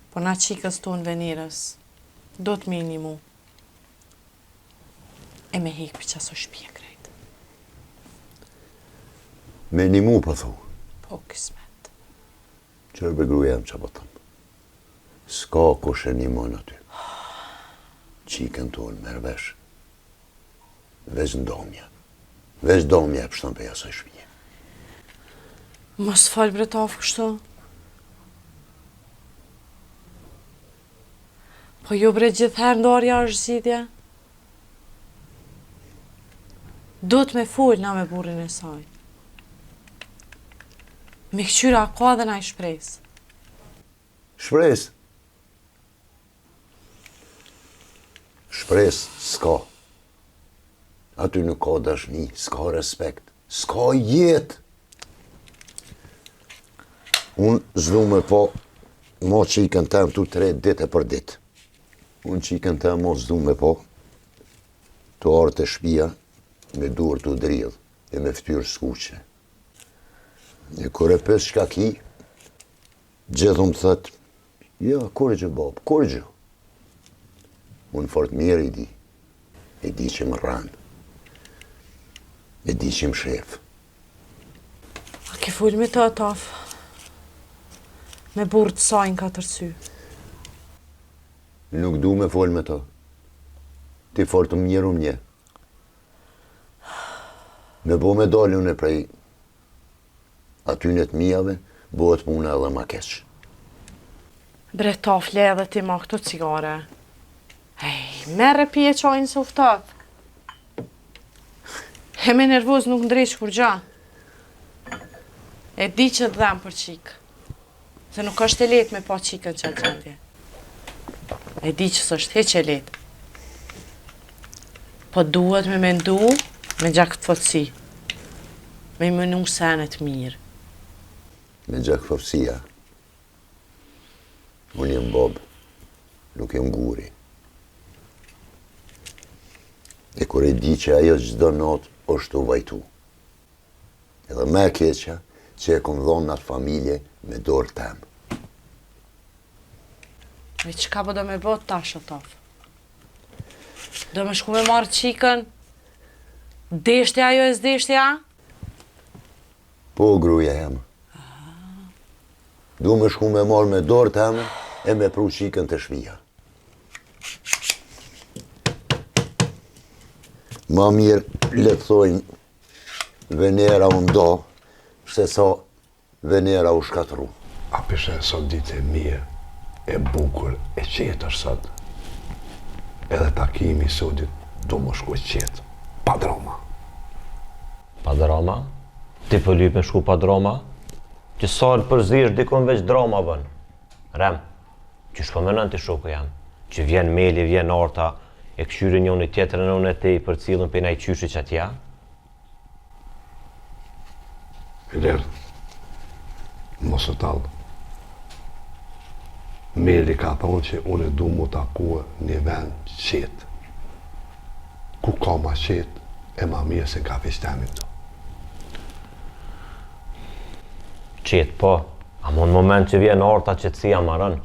Po na çikës tonë Venerës, duhet me i nimu e me hek prej qasoj shpije krejt. Me nimu, po thu? Po, kismet. Qyre bre gruja jem ça po thom? S'ka kush e nimon aty. Çikën tonë, merr vesh. Veç ndomja. Veç ndomja e pshton prej asaj shpije. Mos fol bre Tof kështu. Po jo bre gjithëherë ndarja është zgjidhje. Duhet me fol na me burrin e saj. Me këqyr a ka edhe naj shpresë. Shpresë? Shpresë s'ka. Aty nuk ka dashni, s'ka respekt, s'ka jetë. Unë s'du me pa mo çikën tem tu tret ditë e për ditë. Unë çikën tem mo s'du me pa tu ardhë te shpia me dur tu dridhë e me ftyrë skuqe. E kur e pys çka ki, gjithë më thët, jo, kurgjë, babë, kurgjë. Unë fort mirë i di, e di që më rren, e di që më shef. A ke fol me të, Tof? Me burrë të saj në katër sy? Nuk du me fol me të. Ti fort mirë më njeh. Me bo me dalë unë prej atyne të mijave, bëhet puna edhe ma keq. Bre Tof, le edhe ti ma këto cigare. Ej, merre pije çajin se u ftof. E me nervoz nuk ndreq kurgja. E di që të dhem për çikë. Se nuk është e lehtë me pa çikën në qatë gjendje. E di që s'është hiç e lehtë. Po duhet me mendu me gjakftohtësi. Me i menu senet mirë. Me gjakftohtësia. Unë jam babë, nuk jam guri. E kur e di që ajo çdo natë është tu vajtu. Edhe më e keqja, që e kom dhonë në atë familje me dorë tem. E çka po do me bo tash o Tof? Do me shku me marrë çikën? Deshti ajo e s'deshti a? Po, gruja jeme. Du me shku me marrë me dorë teme e me pru çikën te shpia. Ma mirë le të thojnë Venera u nda, se sa Venera u shkatrru. A pe sheh sot ditë e mirë, e bukur, e qetë është sot. Edhe takimi i sodit do me shku qetë, pa drama. Pa drama? Ti po lyp me shku pa drama? Ti sa herë përzihesh dikun veç drama bën. Rem, qysh po menon ti shoku jem? Që vjen Meli, vjen Arta, e kqyrin njoni tjetrën e unë e ti i përcillim prej naj qyshi qatje? Ilir, mos u tall. Meli ka thonë që unë e du mu taku një vend qetë. Ku ka ma qetë e ma mirë se në kafiq temin këtu. Qetë po, amo në moment që vjen Arta qetësia maron.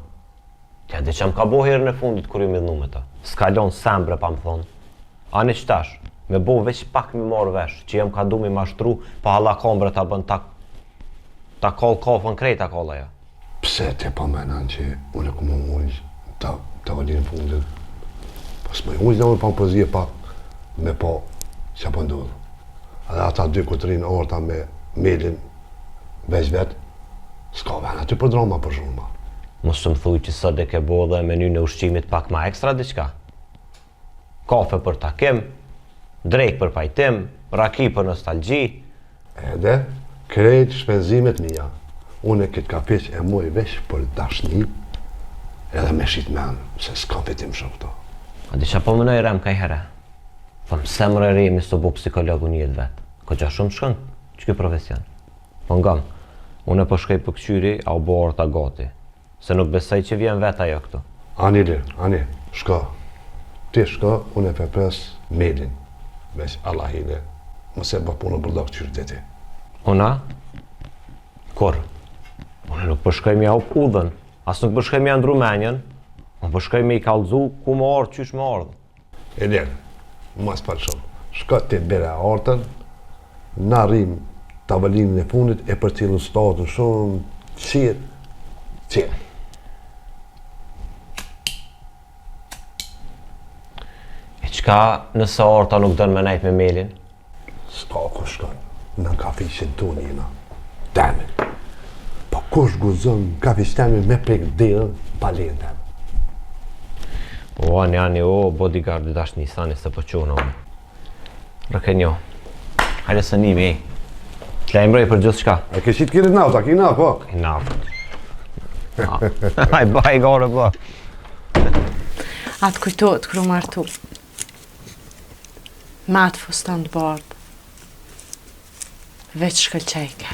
Ti a di ça më ka bo herën e fundit kur jom idhnu me të? S'ka lon sen bre pa më thonë. Ani qetash, me bo veç pak mi marrë vesh, që jam ka du mi mashtru, pa hallakon bre ta bën ta, ta kall kafën krejt ta kall ajo. Pse ti po menon që unë ku më ulë ta tavolinë fundit? Po s'më ulë dhe unë pa më përzie pak me pa që po ndodhë. Edhe ata dy ku të rinë Arta me Melin veç vetë, s'ka ven aty për drama për zhurma. Mos të më thuj që sot e ke bo dhe menynë e ushqimit pak ma ekstra diçka. Kafe për takim, drekë për pajtim, raki për nostalgji. Edhe, krejt shpenzimet mija, unë e këtë kafiq e muj veç për dashni, edhe me shit men, se s'ka fitim shumë këto. A di ça po menoj Rem kajherë? Thom pse more Remi s'u bo psikologu një jetë vetë. Koxha shumë shkon qiky profesion. Po ngam, unë po shkoj po kqyri, a u bo Arta gati. Se nuk besoj që vjen vetë ajo këtu. Ani Ilir, ani, shko. Ti shko, unë e pe pres Melin. Veç Allahile, mos e bë punën budallak qysh di ti. Una? Kurrë? Unë nuk po shkoj me ja hup udhën, as nuk po shkoj me ja ndru menjën, unë po shkoj me i kallzu ku me ardhë, qysh me ardhë. Ilir, mos fol shumë. Shko ti bjere Artën, na rrim tavolinën e fundit e përcillim situatën shumë qetë, qetë. E çka nëse Arta nuk don me nejt me Melin? S'ka ku shkon, në kafiqin tonë jena, temin. Po kush guxon në kafiq temin me prek derën pa lejen teme. O, ani, ani, o, bodyguard i dashnisë, ani se po çohna unë. Rëke njo. Hajde se nimi, ej. Të lajmëroj për gjithçka. E ke qitë kirit naftë, a ki naftë, po? Ki naftë. Haj, baj, gore, po. A të kujtohet kur u martu. Me atë fustan të bardhë. Veç shkëlqejke.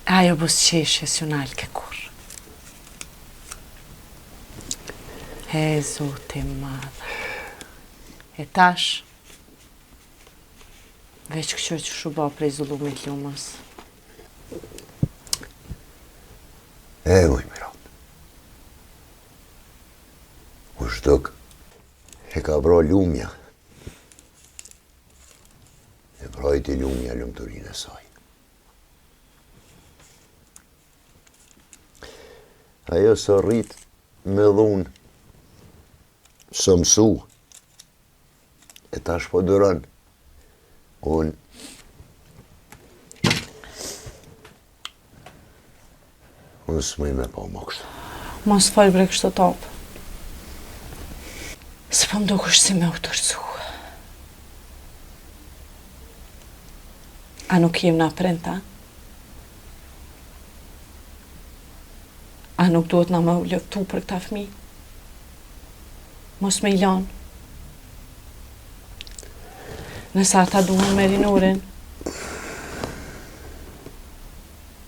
E ajo buzëqeshje s'ju nalke kurrë. He, Zoti i madh. E tash, veç kqyr qysh u ba prej zullumit Lumës. E, ujë, Mirandë. U zhduk, e ka vra Lumja. E vrajti Lumja lumturinë e saj. Ajo s'o rrit me dhunë, s'o mësu, e tash po duron. Unë Unë s'muj me pa më kështu. Mos fol bre kështu top. Se po m'dokesh si me u dorëzu. A nuk jem na prind, a? A nuk duhet na me u luftu për këta fmi? Mos me i lanë. Nëse ata duhen me Rinorin,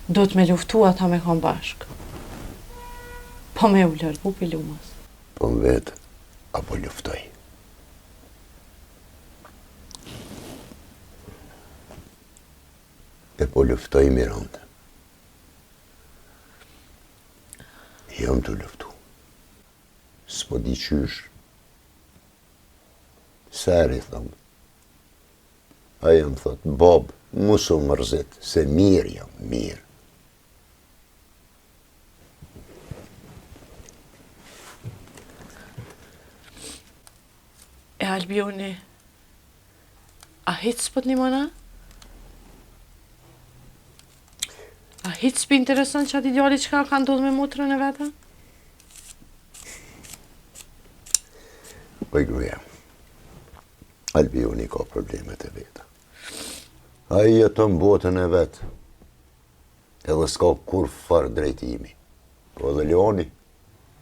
duhet me luftu ata me konë bashkë. Po me u largu pi Lumës. Po më vetë, a po luftoj. E po luftoj Mirandë. Jam tu luftu. S'po di qysh. Seri, thom. Ajo më thot, babë, mos u mërzit, se mirë jam, mirë. E Albioni, a hiç s'po të nimon, a? A hiç s'po intereson që ati djali çka ka ndodhë me motrën e vet, a? Oj gruja. Albioni ka problemet e veta. Ai jeton botën e vet. Edhe s'ka kurrfarë drejtimi. Po edhe Leoni,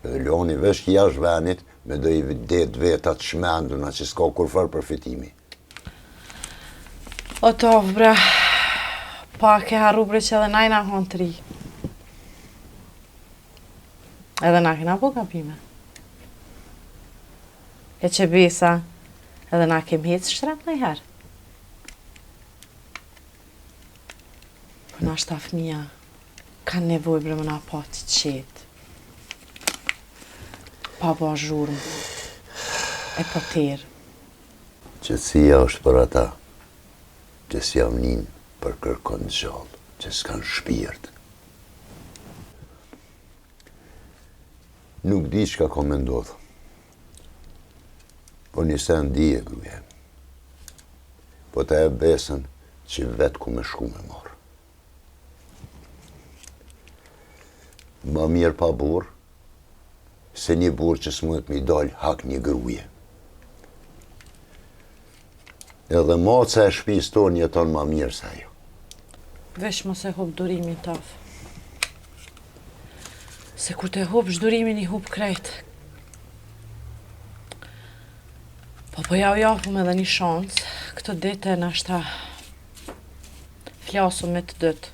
edhe Leoni veç jashtë venit me do ide të veta të çmenduna që s'ka kurrfarë përfitimi. O Tof bre, pa ke harru bre që edhe na jena kon t'ri. Edhe na kena bo gabime. E që besa, edhe na kem hecë shtrembë najherë. Po nashta fëmija kanë nevojë bre me na pa të qetë. Pa bo zhurmë. E po terë. Qetësia është për ata që s'jav nin për kërkon gjallë, që s'kanë shpirt. Nuk di çka ka me ndodhë. Po një sen di e gruje. Po ta jap besën që vetë ku me shku me marrë. Ma mirë pa burrë, se një burrë që s'mundet me i dalë hak një gruje. Edhe maca e shpisë tonë jeton ma mirë se ajo. Veç mos e hup durimin, Tof. Se kur të hupsh durimin i hup krejt. Po po jau japim edhe një shans, këto ditë e nashta flasim me të dytë.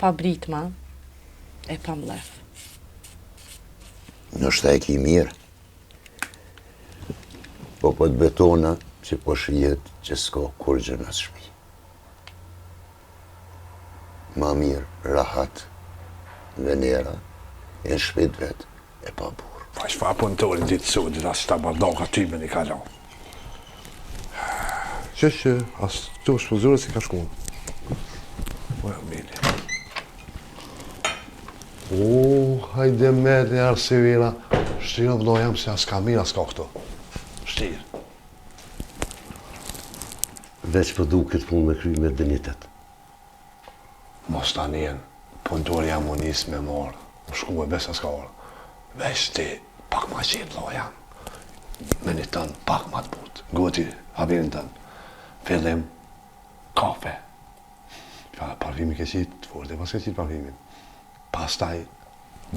Pa britma e pa mllef. Ndoshta e ki mirë. Po po të betona që po shihet që s'ka kurgjë në atë shpi. Ma mirë, rahat, Venera, e në shpi t'vet, e pa burrë. Pa çfarë punëtori ditë sodit, as ta bardaka ty me një kalon. Që që, as këtu është pëzure si ka shku. Po e mili. O, hajde me dhe arsevera. Shtirë vëlla jam se as kamera s'ka këtu. Shtirë. Veç po du këtë punë me kry me dinjitet. Mos ta njen, punëtori jam u nis me marrë, u shku e besa s'ka ardhë. Veç ti, pak ma qetë vëlla jam. Me një ton, pak ma të butë. Goti, haberin tënd. Fillim, kafe. Pa, parfimin ke qitë, të fortë e pas ke qitë parfimin. Pastaj,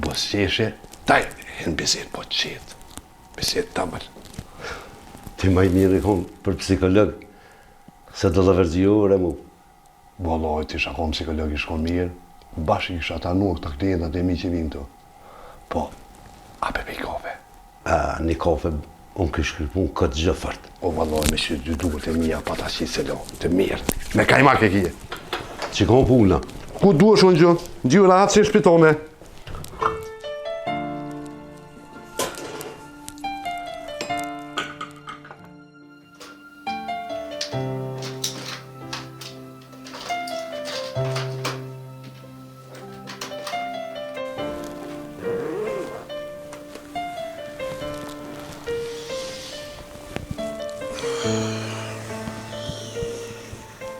buzëqeshje, taj, në bisedë, po qetë. Bisedë t'amël. Ti ma i mirë i konë për psikolog, se do dhe ore mu. Vallai, të isha konë psikolog ish konë mirë, bash i kisha tranu këta klientat e mi që vinë këtu. Po, a pe pi kafe? A, një kafe, unë kish kry punë këtë gjë fort. O vallai, me që dy duart e mia, pa ta qitë se lo, të mirë. Me kajmak e kije. Që konë puna? Ku duhesh unë gjë? Ndihu rahat si n'shpi tone.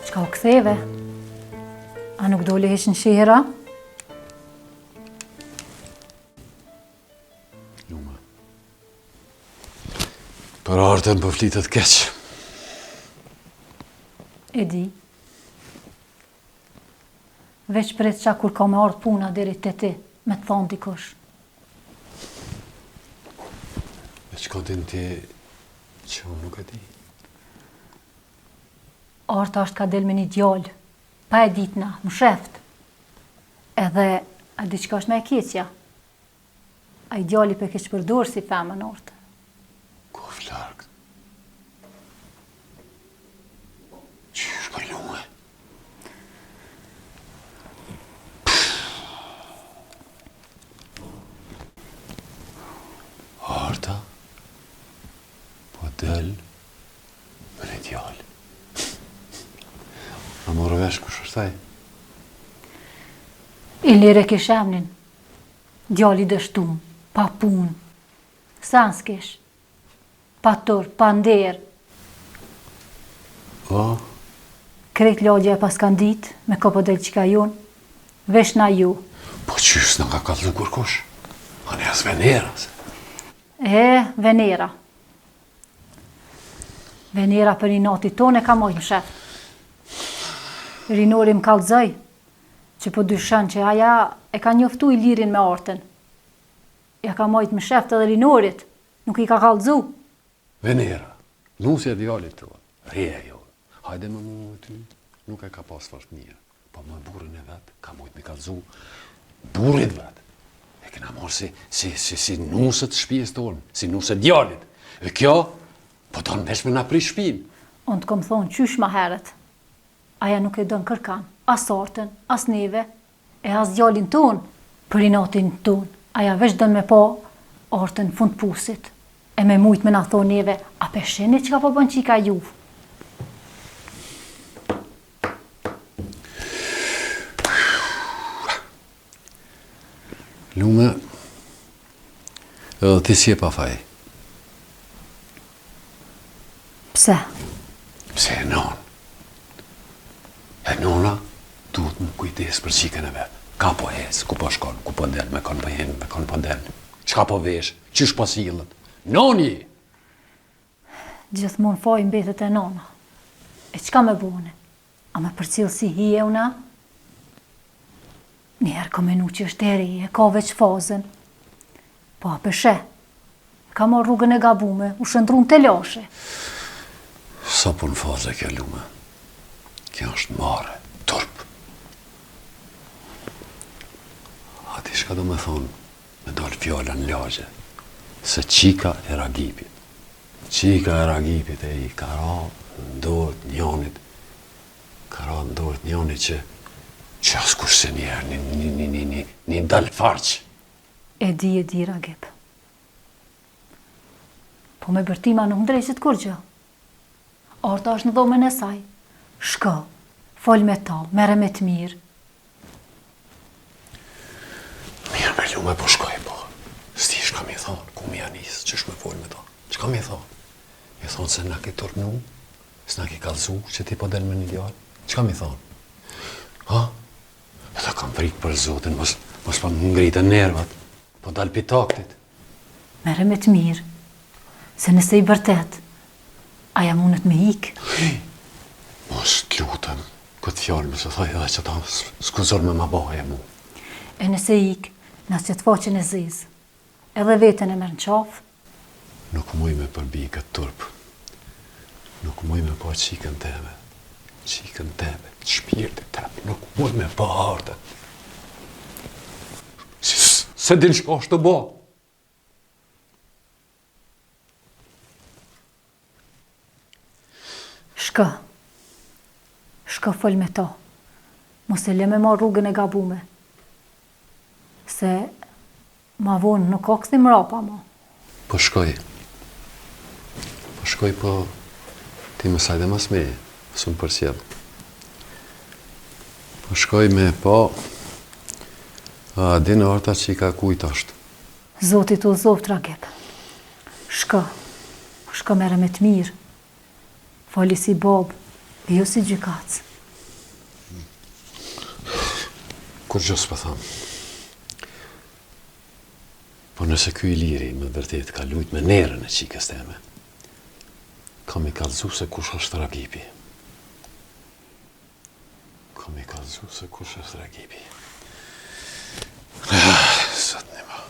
Çka u ktheve? A nuk dole hiç në shehra? Luma. Për Artën po flitet keq. E di. Veç prit qa kur ka me ardhë puna deri te ti, me të thonë dikush. E çka din ti që unë nuk e di? Arta është ka del me një djalë, pa e ditë na, msheft. Edhe, a di çka është ma e keqja? Ai djali pe keqpërdor si femën Artën. Koftë larg. Qysh po lume? Arta po del me një djalë. A more vesh kush është ai? Ilir e kish emnin. Djalë i dështum, pa punë, sen s'kish, pa turp, pa nder. Po? Krejt lagja e paskan ditë, me kë po del çika jonë, veç na jo. Po qysh s'na ka kallzu kurkush? Ani as Venera, se. E, Venera. Venera për inatit tonë e ka majtë msheft. Rinori më kallzoi, që po dyshon që aja e ka njoftu Ilirin me Artën. Ja ka majtë msheft edhe Rinorit, nuk i ka kallzu. Venera, nusja e djalit tonë, reja jonë, hajde me mu me ty, nuk e ka pas fort mirë. Po me burrin e vet, ka mujt me kallzu burrit vet. E kena marrë si, si, si, si nuse të shpisë tonë, si nuse djalit. E kjo, po don veç me na prish shpinë. Unë të kom thonë qysh ma herët. Aja nuk e don kërkan, as Artën, as neve, e as djalin tonë, për inatin tonë. Aja veç don me pa Artën n'fund pusit. E me mujt me na thonë neve, a pe shihni çka po bon qika juv? Lume, edhe ti s'je pa faj. Pse? Pse e nonë? E nona duhet me u kujdes për qikën e vet. Ka po ec, ku po shkon, ku po del, me kon po hin, me kon po del. Çka po vesh, qysh po sillet. Nonë je! Gjithmonë faji mbetet te nona. E çka me bo une? A me përcjell si hije una? Njëherë kom menu që është e re, e ka veç fazën. Po a pe sheh, ka marrë rrugën e gabume, u shëndrru n'telashe. S'o punë faze kjo Lume. Kjo është marre, turp. A di çka do me thonë, me dalë fjala në lagje, se qika e Ragipit, qika e Ragipit e i ka ra në dorë të njonit, ka ra në dorë të njonit që, që askush s'e njeh, një, një, një, një, një, një dalfarq. E di, e di, Ragip. Po me bërtima nuk ndreqet kurgjë. Arta është në dhomën e saj. Shko, fol me to, merre me të mirë. Mirë bre Lume po shkoj po. S'di çka mi thonë, ku mi ja nis, qysh me fol me to. Çka mi thonë? Mi thonë se na ke turpnu, s'na ke kallzu që ti po del me një djalë. Çka mi thonë? Ha? Edhe kam frikë për Zotin, mos, mos po më ngriten nervat. Po dal pi taktit. Merre me të mirë, se nëse i bërtet, aja mundet me ikë. Mos të lutem, këtë fjalë mos e thoj edhe qeta s'guxon me ma ba e mu. E nëse ikë, na qet faqen e zezë, edhe veten e merr në qafë. Nuk muj me përbi këtë turp. Nuk muj me pa qikën teme. Qikën teme, të shpirtit tem, nuk muj me pa Artën. S'e din çka është tu bo. Shko. Shko fol me to. Mos e le me marrë rrugën e gabume. Se ma vonë nuk ka kthim mrapa mo. Po shkoj. Po shkoj po ti mos hajde mas meje, mos më përcjell. Po shkoj me pa a din Arta qika e kujt është. Zoti të udhëzoftë Ragip. Shko. Shko merre me të mirë. Foli si babë, e jo si gjykatës. Kurgjë s'po tham. Po nëse ky Iliri me vërtet ka lujt me nerën e qikës teme, kam i kallzu se kush është Ragipi. Kam i kallzu se kush është Ragipi. Ah, Zot nimo.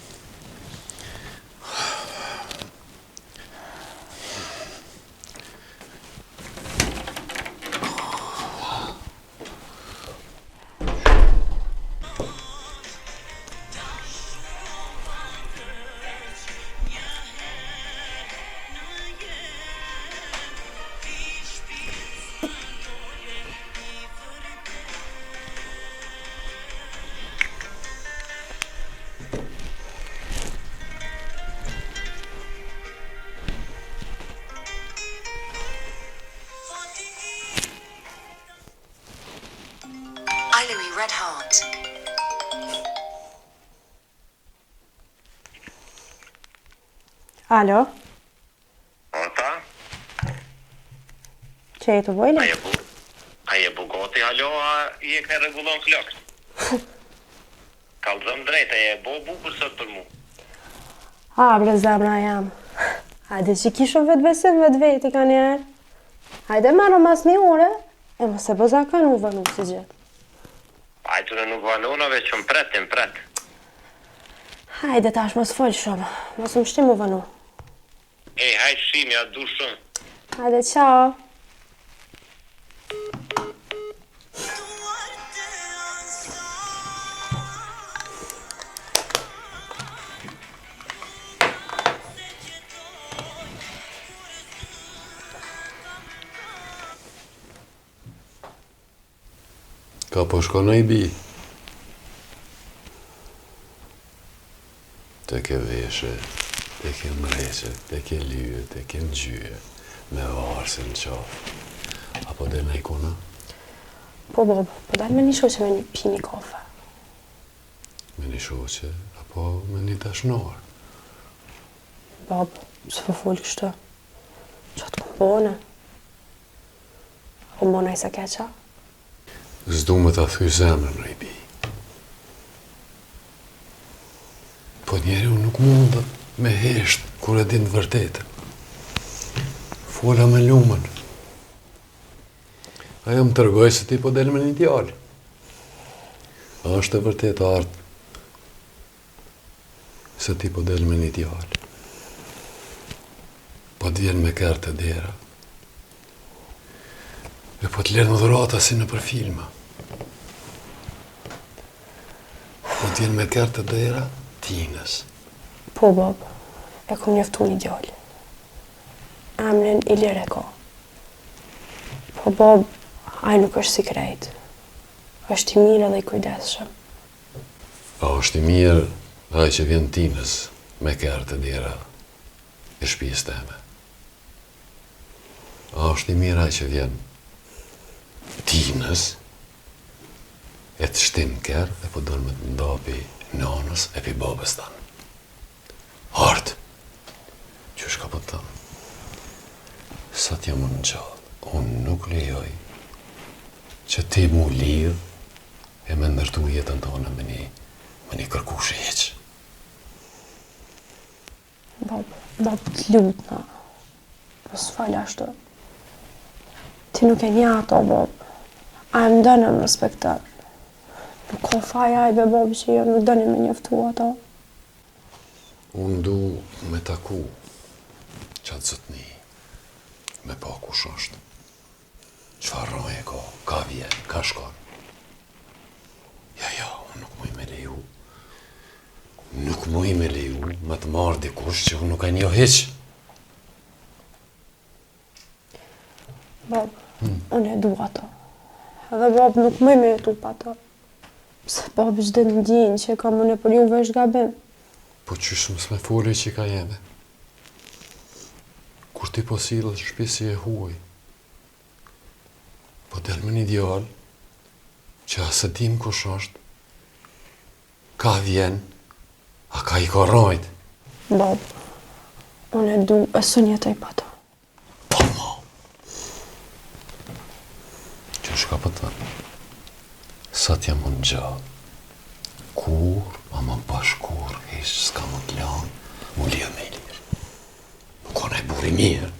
Alo? Ata? Që je tu bo? A je bu, a je bu gati alo, a je ka rregullon flokët? Kallzom drejt, a je bo bukur sot për mu? A, bre zemra jem. A di që ki shumë vetëbesim vetveti ka njerë? Hajde merre mas një ore, e mos e bë zakon u vonu si gjithë. Hajde unë nuk vonona veç më pret, më pret. Hajde tash mos fol shumë, mos më shti mu vonu. Ej, hajde shihmi, të du shumë. Hajde, ciao. Ka po shkon oj bi? Te ke veshe, te ke mreqe, te ke lyje, te ke ngjye, me varëse në qafë. A po del najkun a? Po, babë, po dal me një shoqe me një pi një kafe. Me një shoqe, apo me një dashnor? Babë, pse po fol kështu? Ça të kom bo unë? A kom bo naj sen keq a? S'du me ta thy zemrën, oj bi. Po njeriu nuk mundet me hesht kur e din të vërtetën. Fola me Lumën. Ajo më tregoi se ti po del me një djalë. A është e vërtetë Artë Se ti po del me një djalë. Po të vjen me kerr te dera. E po të len dhurata si nëpër filma. Po të vjen me kerr te dera, tinës. Po, babë, e kom njoftu një djalë. Emrin Ilir e ka. Po, babë, ai nuk është si krejt. Është i mirë edhe i kujdesshëm. A është i mirë ai që vjen tinës me kerr te dera e shpisë teme? A është i mirë ai që vjen tinës e të shtin kerr e po don me të nda pi nanës e pi babës tan? Artë! Qysh ka po të tham? Sa të jam unë gjallë, unë nuk lejoj që ti mu lidh e me ndërtu jetën tane me një, me një kërkush hiç. Babë, babë të lutna, mos fol ashtu. Ti nuk e njeh ato, babë. Ai më don e më respekton. Nuk ka faj ai be babë që jo nuk doni me njoftu ato. Unë du me taku qatë zotni, me pa kush është. Çfarë rroje ka, ka vjen, ka shkon. Ja, ja, unë nuk muj me leju. Nuk muj me leju me të marrë dikush që unë nuk e njoh hiç. Babë, hmm. unë e du ato. Edhe babë nuk muj me jetu pa to. Pse babë çdo ndjenjë që kam unë për juve është gabim. Po qysh mos me fol çika jeme? Kur ti po sillesh në shpi si e huaj, po del me një djalë, që as e dim kush është, ka vjen, a ka i ka rrajt. Babë, unë e du e s'un jetoj pa to. Po mo! Qysh ka po të tham? Sa t'jam unë gjallë, kurrë, ama bash kurrë, hiç s'ka me të lanë, mu lidhë me Ilir. Me konë ai burrë i mirë,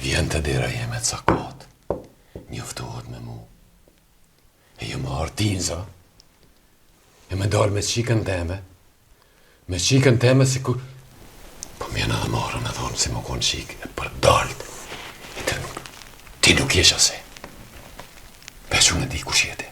vjen te dera jeme cakat, njoftohet me mu. E jo me ardhë tinza, e me dalë me çikën teme, me çikën teme sikur, po m'vjen edhe marre me thonë si me konë çikë e përdaltë, e ti nuk, ti nuk je qasi, veç unë e di kush je ti.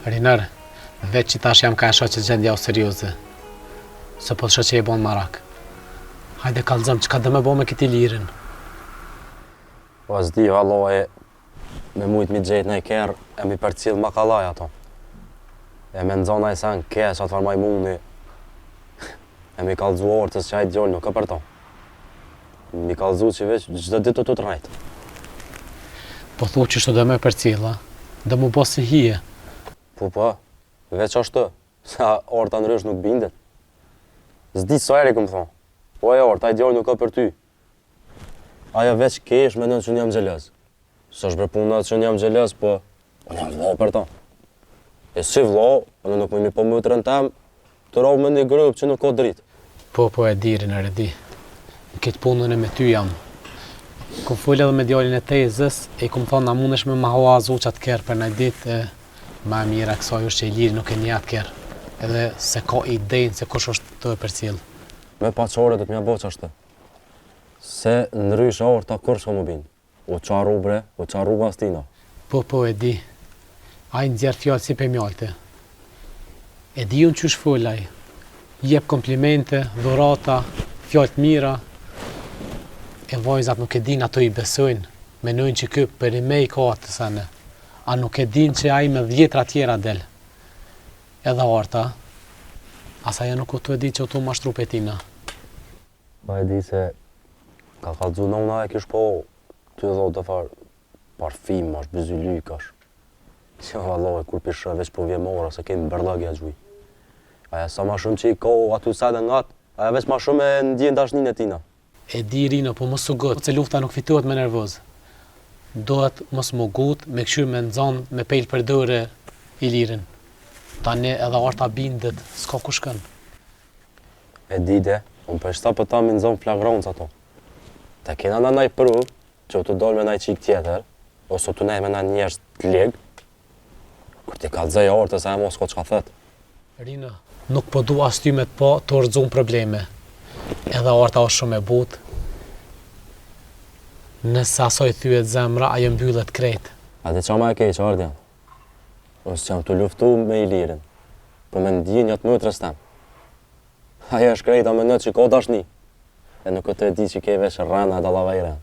Rinor, veç që tash jam ka e shoh që gjendja o serioze. Se po të shoh që je bon marak. Hajde kallzom, çka do me bo me këtë Ilirin? Po s'di vallahi me mujt mi gjet naj kerr e mi përcjell ma kollaj ato. E me nxon naj sen keq atë farë majmuni. E mi kallzu Artës që ai djalë nuk e për to. Mi kallzu që veç çdo ditë tu të rrejt. Po thu qështu do me përcjell, a? Do mu bo si hije. Po po, veç ashtu. Se Arta ndryshe nuk bindet. S'di sa herë i kom thonë. Oj Arta, ai djalë nuk ka për ty. Ajo veç kesh mendon që unë jam xheloz. S'është bre puna që unë jam xheloz, po unë jam vlla për ta. E si vlla, unë nuk muj me pa motrën tem tu ra me një grup që nuk ka dritë. Po, po, e di, Rinor, e di. Në këtë punë unë me ty jam. Kom folë edhe me djalin e tezës, e i kom thonë, a mundesh me ma huazu qatë kerr për naj ditë, e ma e mira e kësaj është që Iliri nuk e njeh atë kerr, edhe s'e ka idenë se kush është tu e përcjellë. Me pa çare do të m'ja bo qashtu. Se ndryshe Arta kurrë s'ka m'u bind. U qorru bre, u qorru mas tina. Po po e di. Ai nxjerr fjalë si pej mjalte. E di unë qysh fol ai. Jep komplimente, dhurata, fjalë të mira. E vajzat nuk e dinë ato i besojnë, menojnë që ky përnime i ka ato sene. A nuk e dinë që ai me dhjetra tjera del. Edhe Arta, as ajo nuk o tu e ditë që o tu u mashtru pej tina. Po e di se ka kallxu nona e kish po tu dhonë do far parfimash, byzylykash. Jo vallahi kur pi shoh veç po vjen marre se kem bërllog ja gjuj. Aja sa ma shumë që i ka ato sene ngat, aja veç ma shumë e ndjen dashninë e tina. E di Rino, po mos u ngut, se lufta nuk fitohet me nervoz. Duhet mos m'u ngut, me kqyr me nxon me pel për dore Ilirin. Tani edhe Arta bindet, s'ka ku shkon. E di de, unë për qëta po tham me nxon flagrancë ato. Të kena na naj provë që o tu dalë me naj çikë tjetër, ose o tu nejt me naj njerëz të lig, kur t'i kallxoj Artës ajo mo s'ka çka thot. Rino, nuk po du as ty me të pa tu u rrxu n'probleme. Edhe Arta osht shumë e butë. Nëse asaj i thyhet zemra, ajo mbyllet krejt. A di ça ma e keqe, Ardian? Unë s'jam tu luftu me Ilirin, po me ndjenjat e motrës tem. Ajo e shkreta menon që ka dashni, e nuk o tu e di që ke veç rrena e dallavere.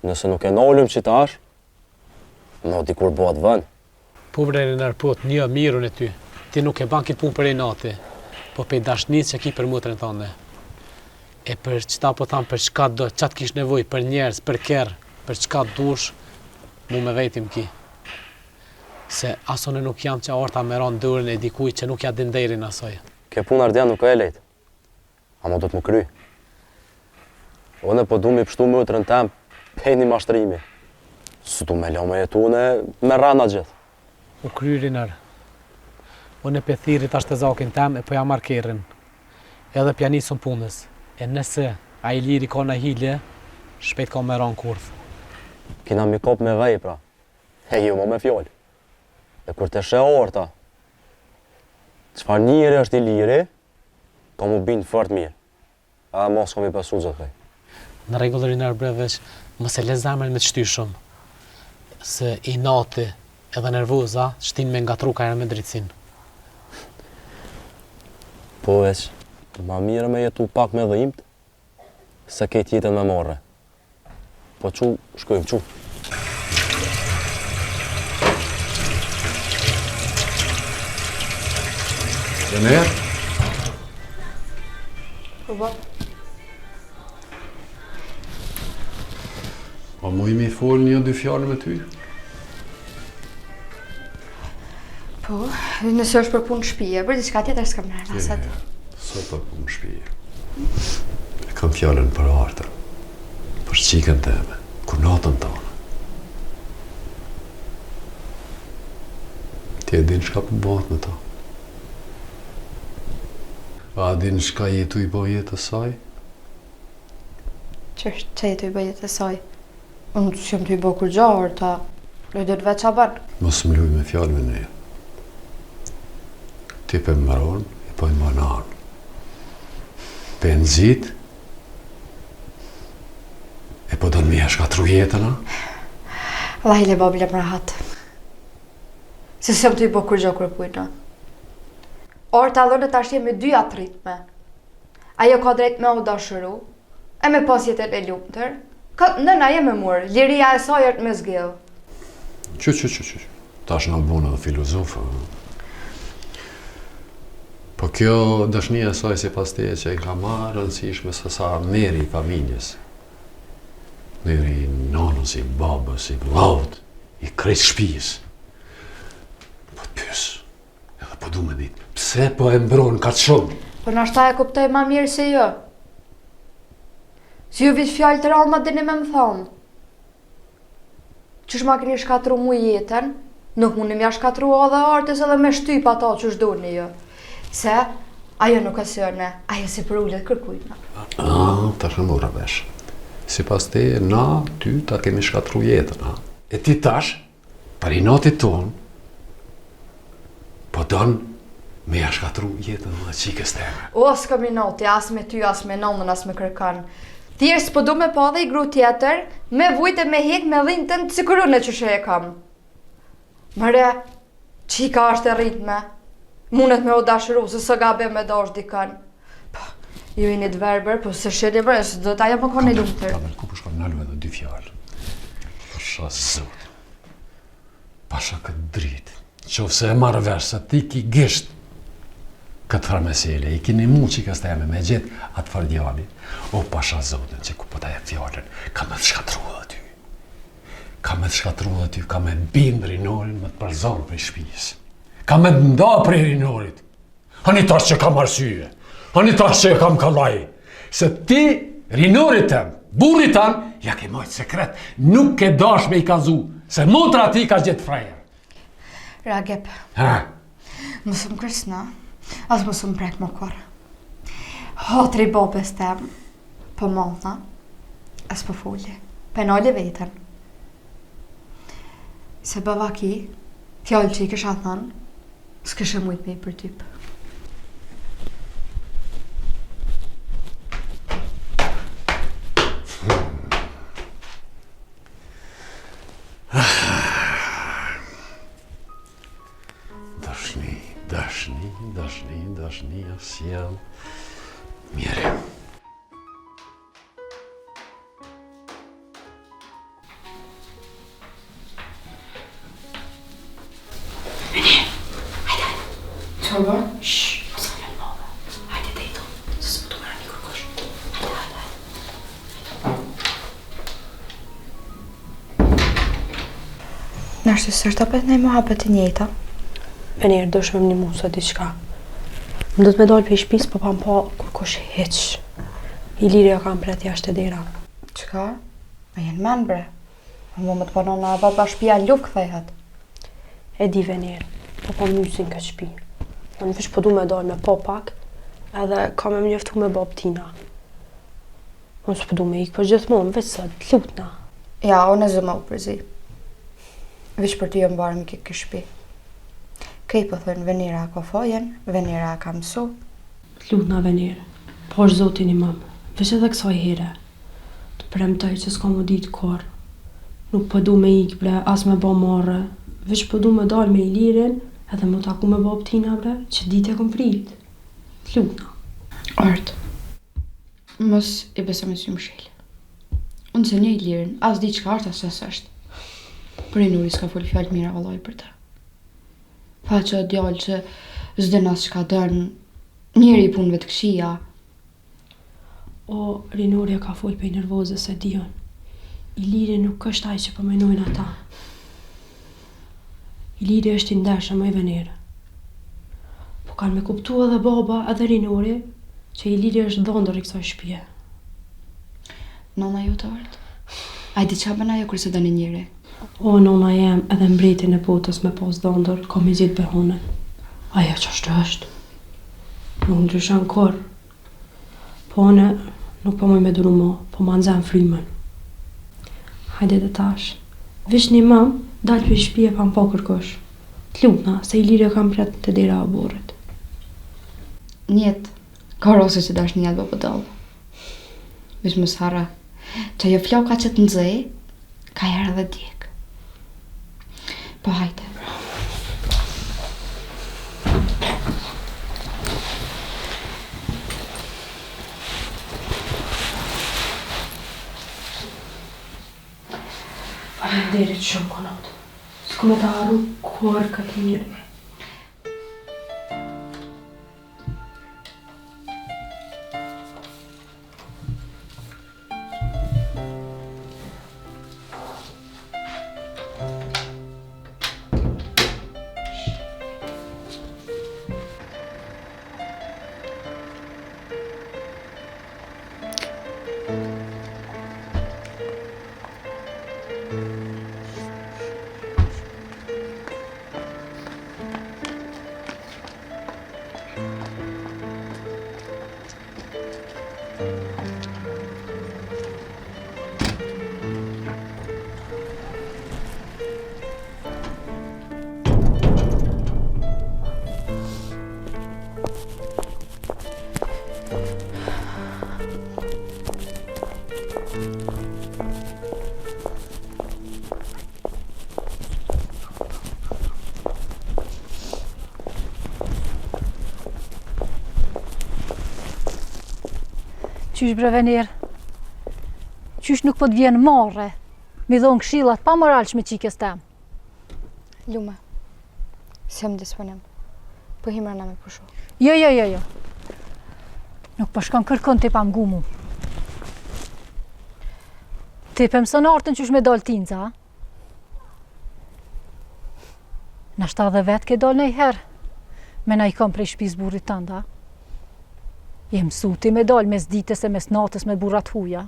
Nëse nuk e nalim qitash, mo dikur bëhet vonë. Po bre Rinor, po të njoh mirë unë ty. Ti nuk e ban këtë punë për inati, po pej dashnisë që ki për motrën tënde. E për qëta po tham për çka do, ça të kish nevojë për njerëz, për kerr, për çka dush, mu me veti m'ki. Se as unë nuk jam që Arta me ra në dorën e dikujt që nuk ja din nderin asaj. Kjo punë Ardian nuk o e lehtë. Ama do të m'u kry. Unë po du me pshtu motrën tem pej një mashtrimi. S'du me la me jetu unë me rrena gjithë. U kry Rinor. Unë pe thirri tash tezakin tem e po ja marr kerrin. Edhe pja nisëm punës. E nëse ai Iliri ka naj hile, shpejt ka me ra në kurth. Kena m'i kap me vepra, e jo mo me fjalë. E kur të sheh Arta, çfarë njeri është Iliri, ka m'u bind fort mirë. Edhe mo s'ka m'i besu gjithkujt. Në rregull Rinor bre veç mos e le zemrën me të shty shumë. Se inati edhe nervoza shtin me ngatrru kajherë me drejtësinë. Po veç, ma mirë me jetu pak me dhimt, se krejt jetën me marre. Po çu, shkojmë, çu. Rinor? Po, po. A muj me i folë një dy fjalë me ty? Po, nëse është për punë shpije, për diçka tjetër s'kam nerva sot. S'o për punë shpije. E kam fjalën për Artën, për çikën teme, kunatën tonë. Ti e din çka po bëhet me ta? A din çka je tu i bo jetës saj? Qysh ça je tu i bo jetës saj? Unë s'jam tu i bo kurgjo, Arta, e din vetë ça bën. Mos më luj me fjalë me ne. Ti pe mbron e po e mban anë. Pe nxit e po don me ia shkatrru jetën, a? Vallahi le babë lem rahat. Se s'jam tu i bo kurgjo kërkujt, no. Arta dhe unë tash jemi dyja të rritme. Ajo ka drejt me u dashuru, e me pas jetën e lumtur. Ka, nëna jem e murë, liria e saj është me zgjedh. Qy, qy, qy, qy. Tash na bune edhe filozof. Po kjo dashnia e saj sipas teje që e ka ma rëndësishme se sa neri i familjes. Neri i nanës, i babës, i vllaut, i krejt shpisë. Po të pys, edhe po. Po du me ditë, pse po e mbron kaq shumë? Po nashta e kuptoj ma mirë se ju. Se ju veç fjalë të randa dini me më thonë. Qysh ma keni shkatru mu jetën, nuk mundi m'ja shkatru edhe Artës edhe me shtyp ato qysh doni ju. Se, ajo nuk është si ne, ajo s'i përulet kërkujt. Ah, tash e mora vesh. Sipas teje, na, ty, ta kemi shkatru jetën, ha? E ti tash, për inatit tonë, po don me ja shkatru jetën dhe qikës teme. O, s'kam inati, as me ty, as me nënën, as me kërkan. Thjesht s'po du me pa dhe i gru tjetër, me vujt e me hek me dhimtën sikur unë që e kam. Mëre, qika është e rritme, mundet me u dashuru, se s'o gabim me dash dikën. Po, ju jeni të verbër, po s'e shihni bre, se do t'ajo më konë e lumtur. Kabel, ku po shkon nalu edhe dy fjalë. Pasha Zotin. Pasha këtë dritë. Qoftë se e marr vesh se ti ki gisht këtë farë mesele, i ki nimu qikës teme me gjetë atë farë djali. O, pasha Zotin, që ku po ta jep fjalën, kam me të shkatru edhe ty. Kam me të shkatru edhe ty, kam me bind Rinorin me të përzonë prej shpisë. Kam me të nda prej Rinorit. Hani tash që kam arsye, hani tash që e kam kollaj, se ti Rinorit tem, burrit tem, ja ke majtë sekret, nuk ke dash me i kallzu, se motra e tij ka gjetë frajer. Ragip, Ha? mos më kërcno, as mos më prek më kurrë. Hatri i babës tem, po mona, as po foli, pe nali veten. Se baba ki, fjalë që i kisha thënë, s'kishe mujtë me i përtyp. Dashni, dashni, dashni, dashni, sjell mjerim. Çfarë bën? Shh, mos e fol madhe. Hajde dejtu, se s'po du me na ni kërkush. Hajde, hajde, hajde. Nashta s'është apet naj muhabet i njëjta. Venera, duhesh me m'nimu sot diçka. Më duhet me dalë prej shpis, po pa m'pa kurkush hiq. Iliri e kam pret jashtë te dera. Çka? A je n'men bre? A mu me të pa nona e baba shpia n'luftë kthehet. E di Vener, po po mysin këtë shpi. Unë veç po du me dalë me pa pak, edhe ka me m'njoftu me babë tina. Unë s'po du me ikë për gjithmonë, veç sot, t'lutna. Ja, unë e zë me u përzi. Veç për ty jo mbarë me këtë kjo shpi. Kej po thojnë Venera ka fajin, Venera ka mësu. T'lutna Vener, pash Zotin nimom, veç edhe kësaj here. Të premtoj që s'ka m'u ditë kurrë. Nuk po du me ikë bre, as me bo marre. Veç po du me dalë me Ilirin edhe m'u taku me babë tina bre, që ditë e kom pritë. T'lutna. Art. Mos i beso me sy mshel. Unë s'e njoh Ilirin, as di çka është as çka s'është. Por Rinori s'ka fol fjalë të mira vallahi për të. Tha që djalë që s'din as çka don, njeri i punëve të këqija. O, Rinori e ka fol prej nervozës e di unë. Iliri nuk është ai që po menojnë ata. Iliri është i ndershëm moj Venerë. Po kanë me kuptu edhe baba edhe Rinori që Iliri është dhëndër i kësaj shpije. Nona jote Art? A e di ça bën ajo kur s'e don një njeri? O nona jem edhe mbretin e botës me pas dhëndër ka me gjetë behanen. Ajo qashtu është. Nuk ndryshon kurrë. Po unë nuk po muj me duru mo, po ma nxen frymën. Hajde dhe tash. Veç nimom, dal prej shpije pa m'pa kërkush. T'lutna, se Iliri e kam pret te dera e oborrit. N'jetë, ka raste që dashnia të bë budall. Veç mos harro, që ajo flaka që të nxeh, ka herë edhe djeg. Po hajde. Faleminderit shumë, Konat. S'kom me ta harru kurrë këtë mirë. Qysh bre Venir? Qysh nuk po të vjen marre? M'i dhonë këshilla t'pamoralshme çikës tem. Lume, s'jam n'disponim. Po hi mrena me pushu. Jo, jo, jo, jo. Nuk po shkon kërkun ti pa m'ngu mu. Ti pe mëson Artën qysh me dalë tinza, a? Nashta edhe vetë ke dalë najherë me naj kon prej shpis burrit tënd, a? Je mësu ti me dalë mes ditës e mes natës me burrat huja.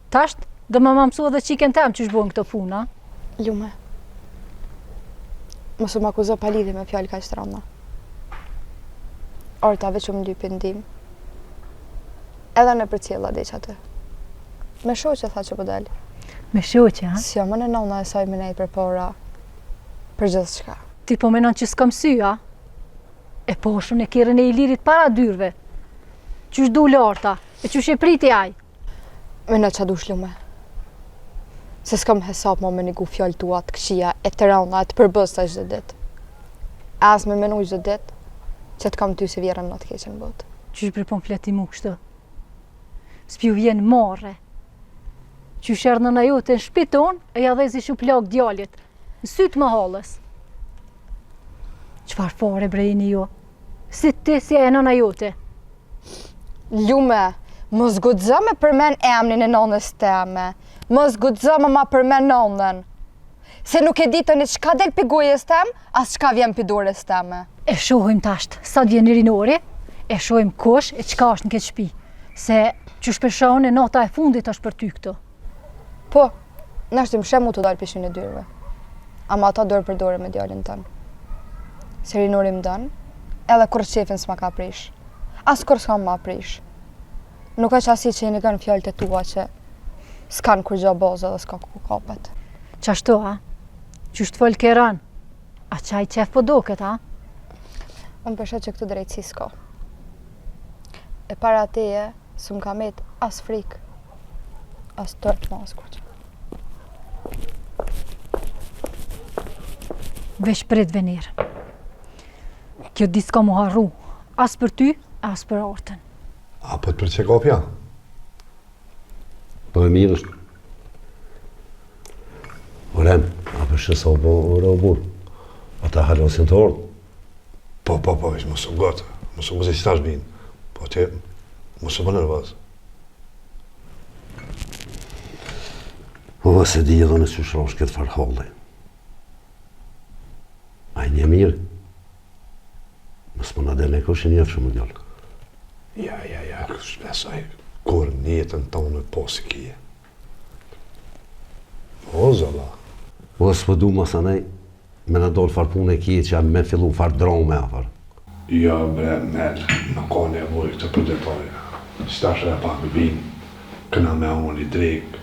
Tasht, do me ma mësu edhe çikën tem qysh bojnë këto punë, a? Lume, mos më akuzo pa lidhje me fjalë kaq të rënda. Arta veç më lypi ndihmë. Edhe unë e përcjella deri qaty. Me shoqe tha që po dal. Me shoqe, ha? S'jam unë nana e saj me nejt përpara për gjithçka. Ti po menon që s'kam sy, a? E pashë unë kerrin e Ilirit para dyrve. Qysh dul Arta, e qysh e priti ai? Meno ça dush Lume. Se s'kam hesap ma me nigu fjalë tua të këqija e të rana e të përbuzta çdo ditë. E as me menu çdo ditë që të kam ty si vjehrrën ma të keqe në botë. Qysh bre po më flet ti mu kështu? S'pju vjen marre. Qysh erdh nëna jote në shpi tonë e ja dhezi shuplakë djalit. Në sy të mahallës. Çfarë fare bre jeni ju? Si ti si e nëna jote? Lume, mos guxo me përmen emnin e nënës teme. Mos guxo me ma përmen nënën. Se nuk e di tani çka del pi gojës tem, as çka vjen pi dorës teme. E shohim tasht, sa të vjen Rinori, e shohim kush e çka është në këtë shpi. Se qysh pe shoh unë nata e fundit është për ty këtu. Po, nashta më sheh mu tu dalë pi shyn e dyrve. Ama ata dorë për dore me djalin tënd. Se Rinori më don, edhe kurrë qefin s'ma ka prish. As kurrë s'ka ma prish. Nuk është asi që i nigon fjalët e tua që s'kan kurgjo bazë dhe s'ka ku kapet. Qashtu, a? Qysh të folke rënë? A qaj qef po doket, a? Unë po shoh që këtu drejtësi s'ka. E para teje, s'më ka met as frikë, as turp ma as kurgjo. Veç prit Venir. Kjo ditë s'ka m'u harru, as për ty, as për Artën. A po të pëlqen kafja? Po e mirë është. Orem, a po sheh sa u bo ora o burrë? Ata hala s'janë tu ardhë. Po, po, po, veç mos u ngut, mos u ngut se qitash vinë. Po ti, mos u bë nervoz. Po, s'e di edhe unë qysh rashë n'këtë farë halli. A i njeh mirë? Mos po na del kush i njeh shumë djalë. Ja, ja, ja, shpresoj, kur në jetën tonë po si kije. O, zola. O, s'po du masanej, me na dalë farë punë e keqe, a me fillu farë drame, a farë. Jo, bre, Mel, nuk ka nevojë këtë për detaje. Qitash edhe pak vinë, kena me hangër një drekë,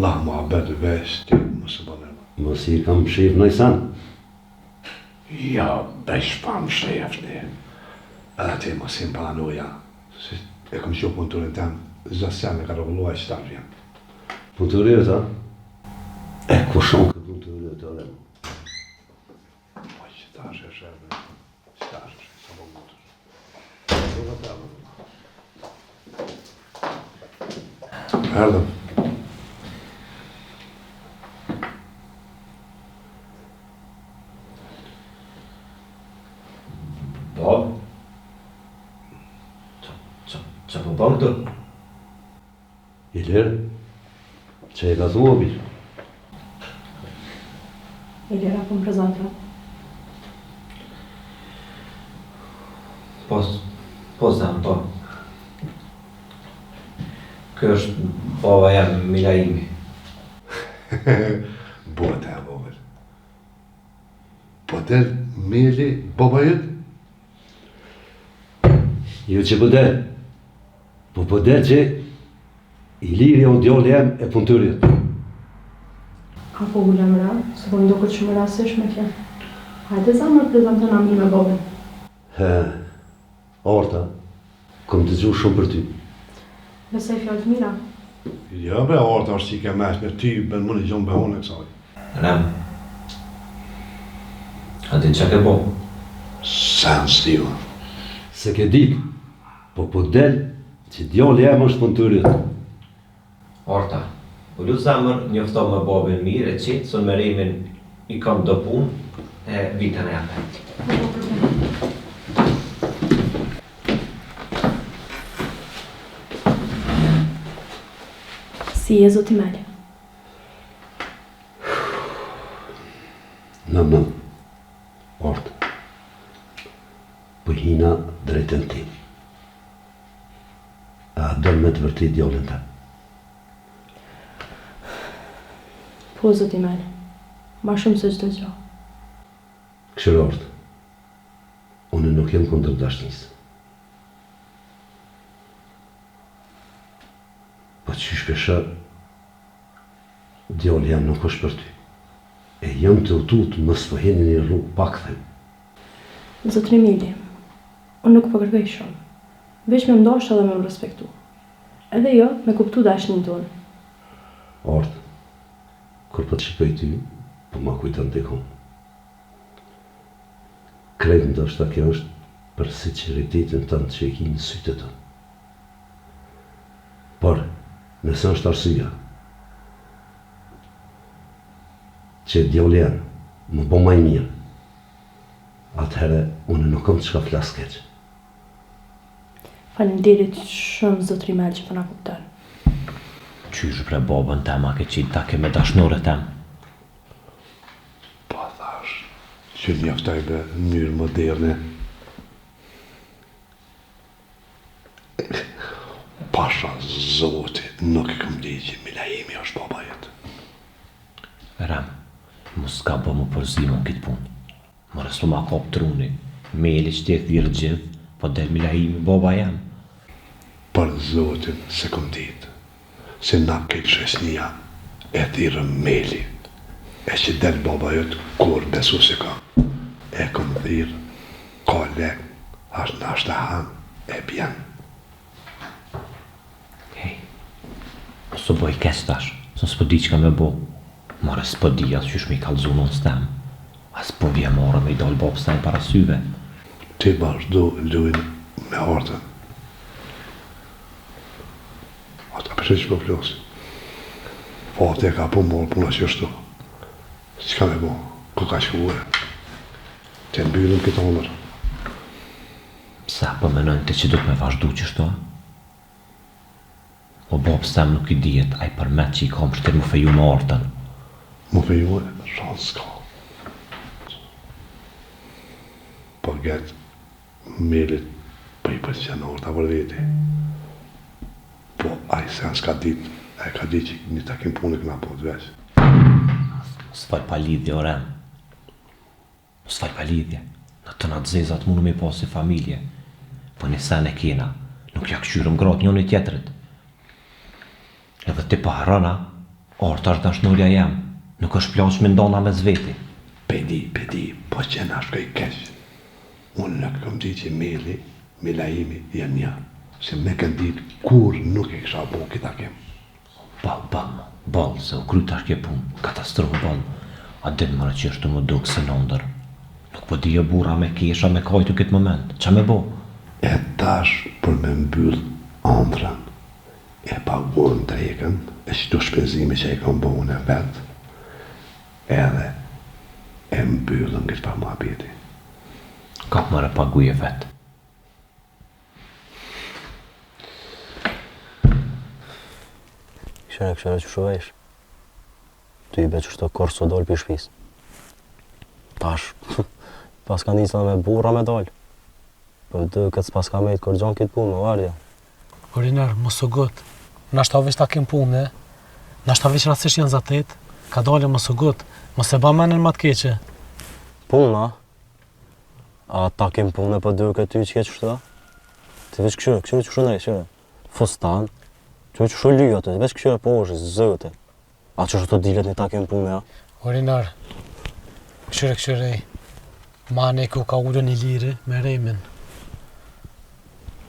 lah muhabet veç ti, mos u bë nervoz. Mos i kam mshef naj sen. Jo, bre, çfarë mshefni? Edhe ti mos je n'paranoja. Se e kom çu punëtorin tem, çdo sen e ka rregullu ai qitash vjen. Punëtori yt, a? E kush o ky punëtori yt, ore? Po qitash e sheh, bre. Qitash e sheh, sa po ngutesh. Do të të Erdhëm. Po? Ça po bën këtu? Ilir, që e ka thua, bir? Ilir, a po më prezanton? Po, po zem, po. Ky është baba jem Milaimi. Bota e vogël. Po del Meli baba jot? Jo që po del. Po po del që Iliri o djali jem e punëtori jot. A po ulem re, se po më duket shumë e rastësishme kjo. Hajde zemër prezantona mirë me babin. He, Arta, kom dëgju shumë për ty. Besoj fjalë të mira. Jo bre Arta është çikë e mençme ti ben më një gjonë behone kësaj. Rem. A din çka ke bo? Sen s'di unë. S'e ke ditë. Po po del që djali jem është punëtori yt. Arta, ulu zemër, njoftome babin mirë e qetë, se unë me Remin i kam do punë, e vi tani apet. Si je, zoti Mel? Nam, nam. Artë. Po hina drejt në temë. A don me të vërtetë djalin tem? Po, zoti Mel. Ma shumë se çdo gjë. Kqyr Artë. Unë nuk jam kundër dashnisë. Po qysh pe shoh, djali jem nuk është për ty. E jam tu u tut mos po hin në një rrugë pa kthim. Zotri Meli, unë nuk po kërkoj shumë. Veç me m'dashtë edhe me m'respektu. Edhe jo, me kuptu dashninë tonë. Artë, kur po të shikoj ty, po ma kujton dikon. Krejt ndoshta kjo është për sinqeritetin tënd që e ki në sytë e tu. Por, nëse është arsyeja që djali jem m'u bo ma i mirë, atëherë unë nuk kam çka flas keq. Faleminderit shumë zotri Mel që po na kupton. Qysh bre babën tem a ke qit takim me dashnoren tem. Po thash që njoftoj me mënyrë moderne. Pasha zoti nuk e kom dit që Milaimi është baba jot. Rem, mu s'ka bo mu përzi mu n'këtë punë. More s'po ma kap truni, Meli që ti e thirr gjithë, po del Milaimi baba jem. Për zotin s'e kom dit, se na krejt shoqnia e thirrëm Meli, e që del baba jot kurrë besu s'e kam, e kom thirr ka lek asht nashta han e bjen. Hej, mos u boj keq tash, se s'po di çka me bo. More s'po di as qysh me i kallzu nonës tem. As po vjen marre me i dal babës tem para syve. Ti vazhdo lujn me Artën. Ata për që po flasin. Fati e ka po marrë puna qështu. Çka me bo? Ku ka shkue? Te mbyllim këtë ëndërr. Pse a po menon ti që duhet me vazhdu qështu a? O babës tem nuk i dihet, ai përmet që i kam vështirë mu feju me Artën. Mu feju shans s'ka. Po get Melit po i pëlqen Arta për veti. Po ai sen s'ka dit, e ka dit që një takim pune kena bo veç. Mos fol pa lidhje o Rem. Mos fol pa lidhje. Na tëna të zezat mundëm me i pas si familje. Po një sen e kena. Nuk ja kqyrëm gratë njoni tjetrit. Edhe ti po harron a? Arta është dashnorja jem. Nuk është plaçkë me nda na mes veti. Pe di, pe di, po që na shkoi keq. Unë nuk e kom dit që Meli, Milaimi janë një. Se me ken dit kurrë nuk e kisha bo ki takim. Boll, boll mo, boll, se u kry tash kjo punë, katastrofë boll. A din more që është tu m'u duk si n'ondërr. Nuk po di o burrë a me kesh a me kajt në këtë moment, ça me bo? E tash për me mbyll andrrën, e paguan drekën e qito shpenzime që i kam bo une vet, edhe e mbyllëm këtë far muhabeti. Kap more paguje vet. Kqyre, kqyre qysh u vesh. Ty i be qështu kurrë s'o dol pi shpis. Tash, paska nisë me burra me dal. Po duket s'paska met kurgjo n'këtë punë, o Arja. O Rinor, mos u ngut. Nashta veç takim pune, nashta veç rastësisht janë zatet, kadale mos u ngut, mos e ba menen ma të keqe. Puna? A takim pune po duket ty që ke qështu a? Ti veç kqyre, kqyre qysh u ndreq, kqyre. Fustan, qyre qysh u ly aty, veç kqyre po është, zëte. A qështu dilet një takim pune, a? O Rinor, kqyre kqyre, manej ku ka ulun Iliri me Remin.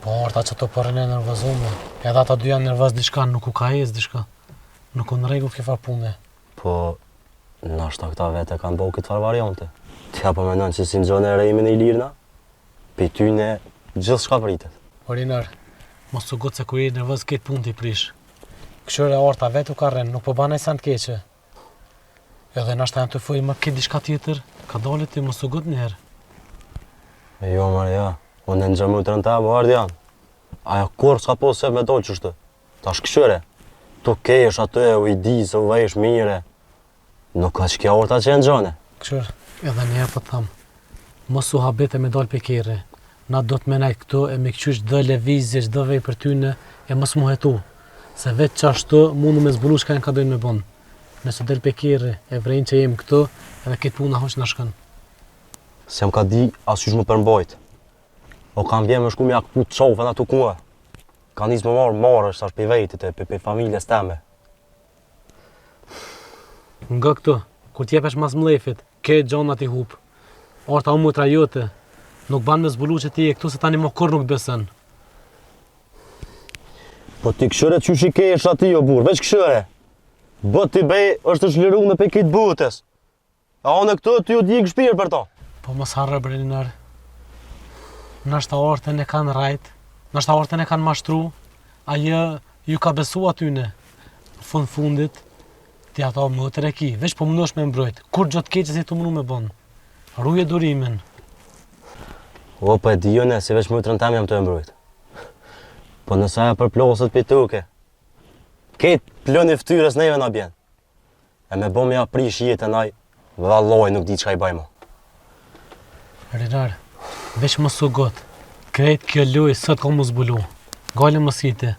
Po Arta qato po rrin e nervozume, edhe ata dy janë nervoz diçka, nuk u ka ecë diçka. Nuk u në rregull kjo far pune. Po, nashta këta vetë e kanë bo këtë farë variante. Ti a po menon që s'i ngjon Remin e Ilirin a? Pi tyne gjithçka pritet. O Rinor, mos u ngut se kur je nervoz krejt punët i prish. Kqyre Arta vetë u ka rren, nuk po ban naj sen të keqe. Edhe nashta janë tu fol me këtë diçka tjetër, kadale ti mos u ngut njëherë. E jo, more, jo, unë e ngjoj motrën teme, o Ardian. Ajo kurrë s'ka pas qef me dalë qështu. Tash kqyre, tu kesh aty e u i di se u vesh mire. Nuk ka që kjo Arta që e ngjone. Kqyr, edhe një herë po të tham, mos u habit e me dalë prej kerri. Na do të me nejt këtu e me kqyr çdo lëvizje, çdo vepër tyne e mos mu hetu. Se veç qashtu mundu me zbulu çka janë ka dojnë me bon. Nëse del prej kerri e vrejnë që jem këtu edhe krejt puna huq na shkon. S'jam ka di as qysh mu përmbajt. O kam vjen me shku me ja këput qafën aty ku Ka nis me marrë marre tash prej vetit e prej familjes teme. Nga këtu, kur t'jepesh mas mllefit, krejt gjanat i hup. Arta o motra jote, nuk ban me zbulu që ti je këtu se tani mo kurrë nuk t'beson. Po ti kqyre qysh i kesh ati o burrë, veç kqyre. Bë ti bej është çlirume prej krejt botës. A unë këtu tu ju djeg shpirt për to. Po mos harro bre Rinor. Nashta Artën e kanë rrejt, nashta Artën e kanë mashtru, ajo ju ka besu atyne. Në fund fundit, ti ato motër e ki, veç po mundohesh me mbrojt. Kurgjo të keqe s'je tu munu me bon. Ruje durimin. O, po e di unë se veç motrën teme jam tu e mbrojt. Po nëse ajo përplaset prej toke, krejt plani i ftyrës neve na bjen. E me bo me ja prish jetën aj, vallaj nuk di çka i baj mo. Rinor, veç mos u ngut, krejt kjo lojë sot ka mu zbulu. Gajle mos ki ti.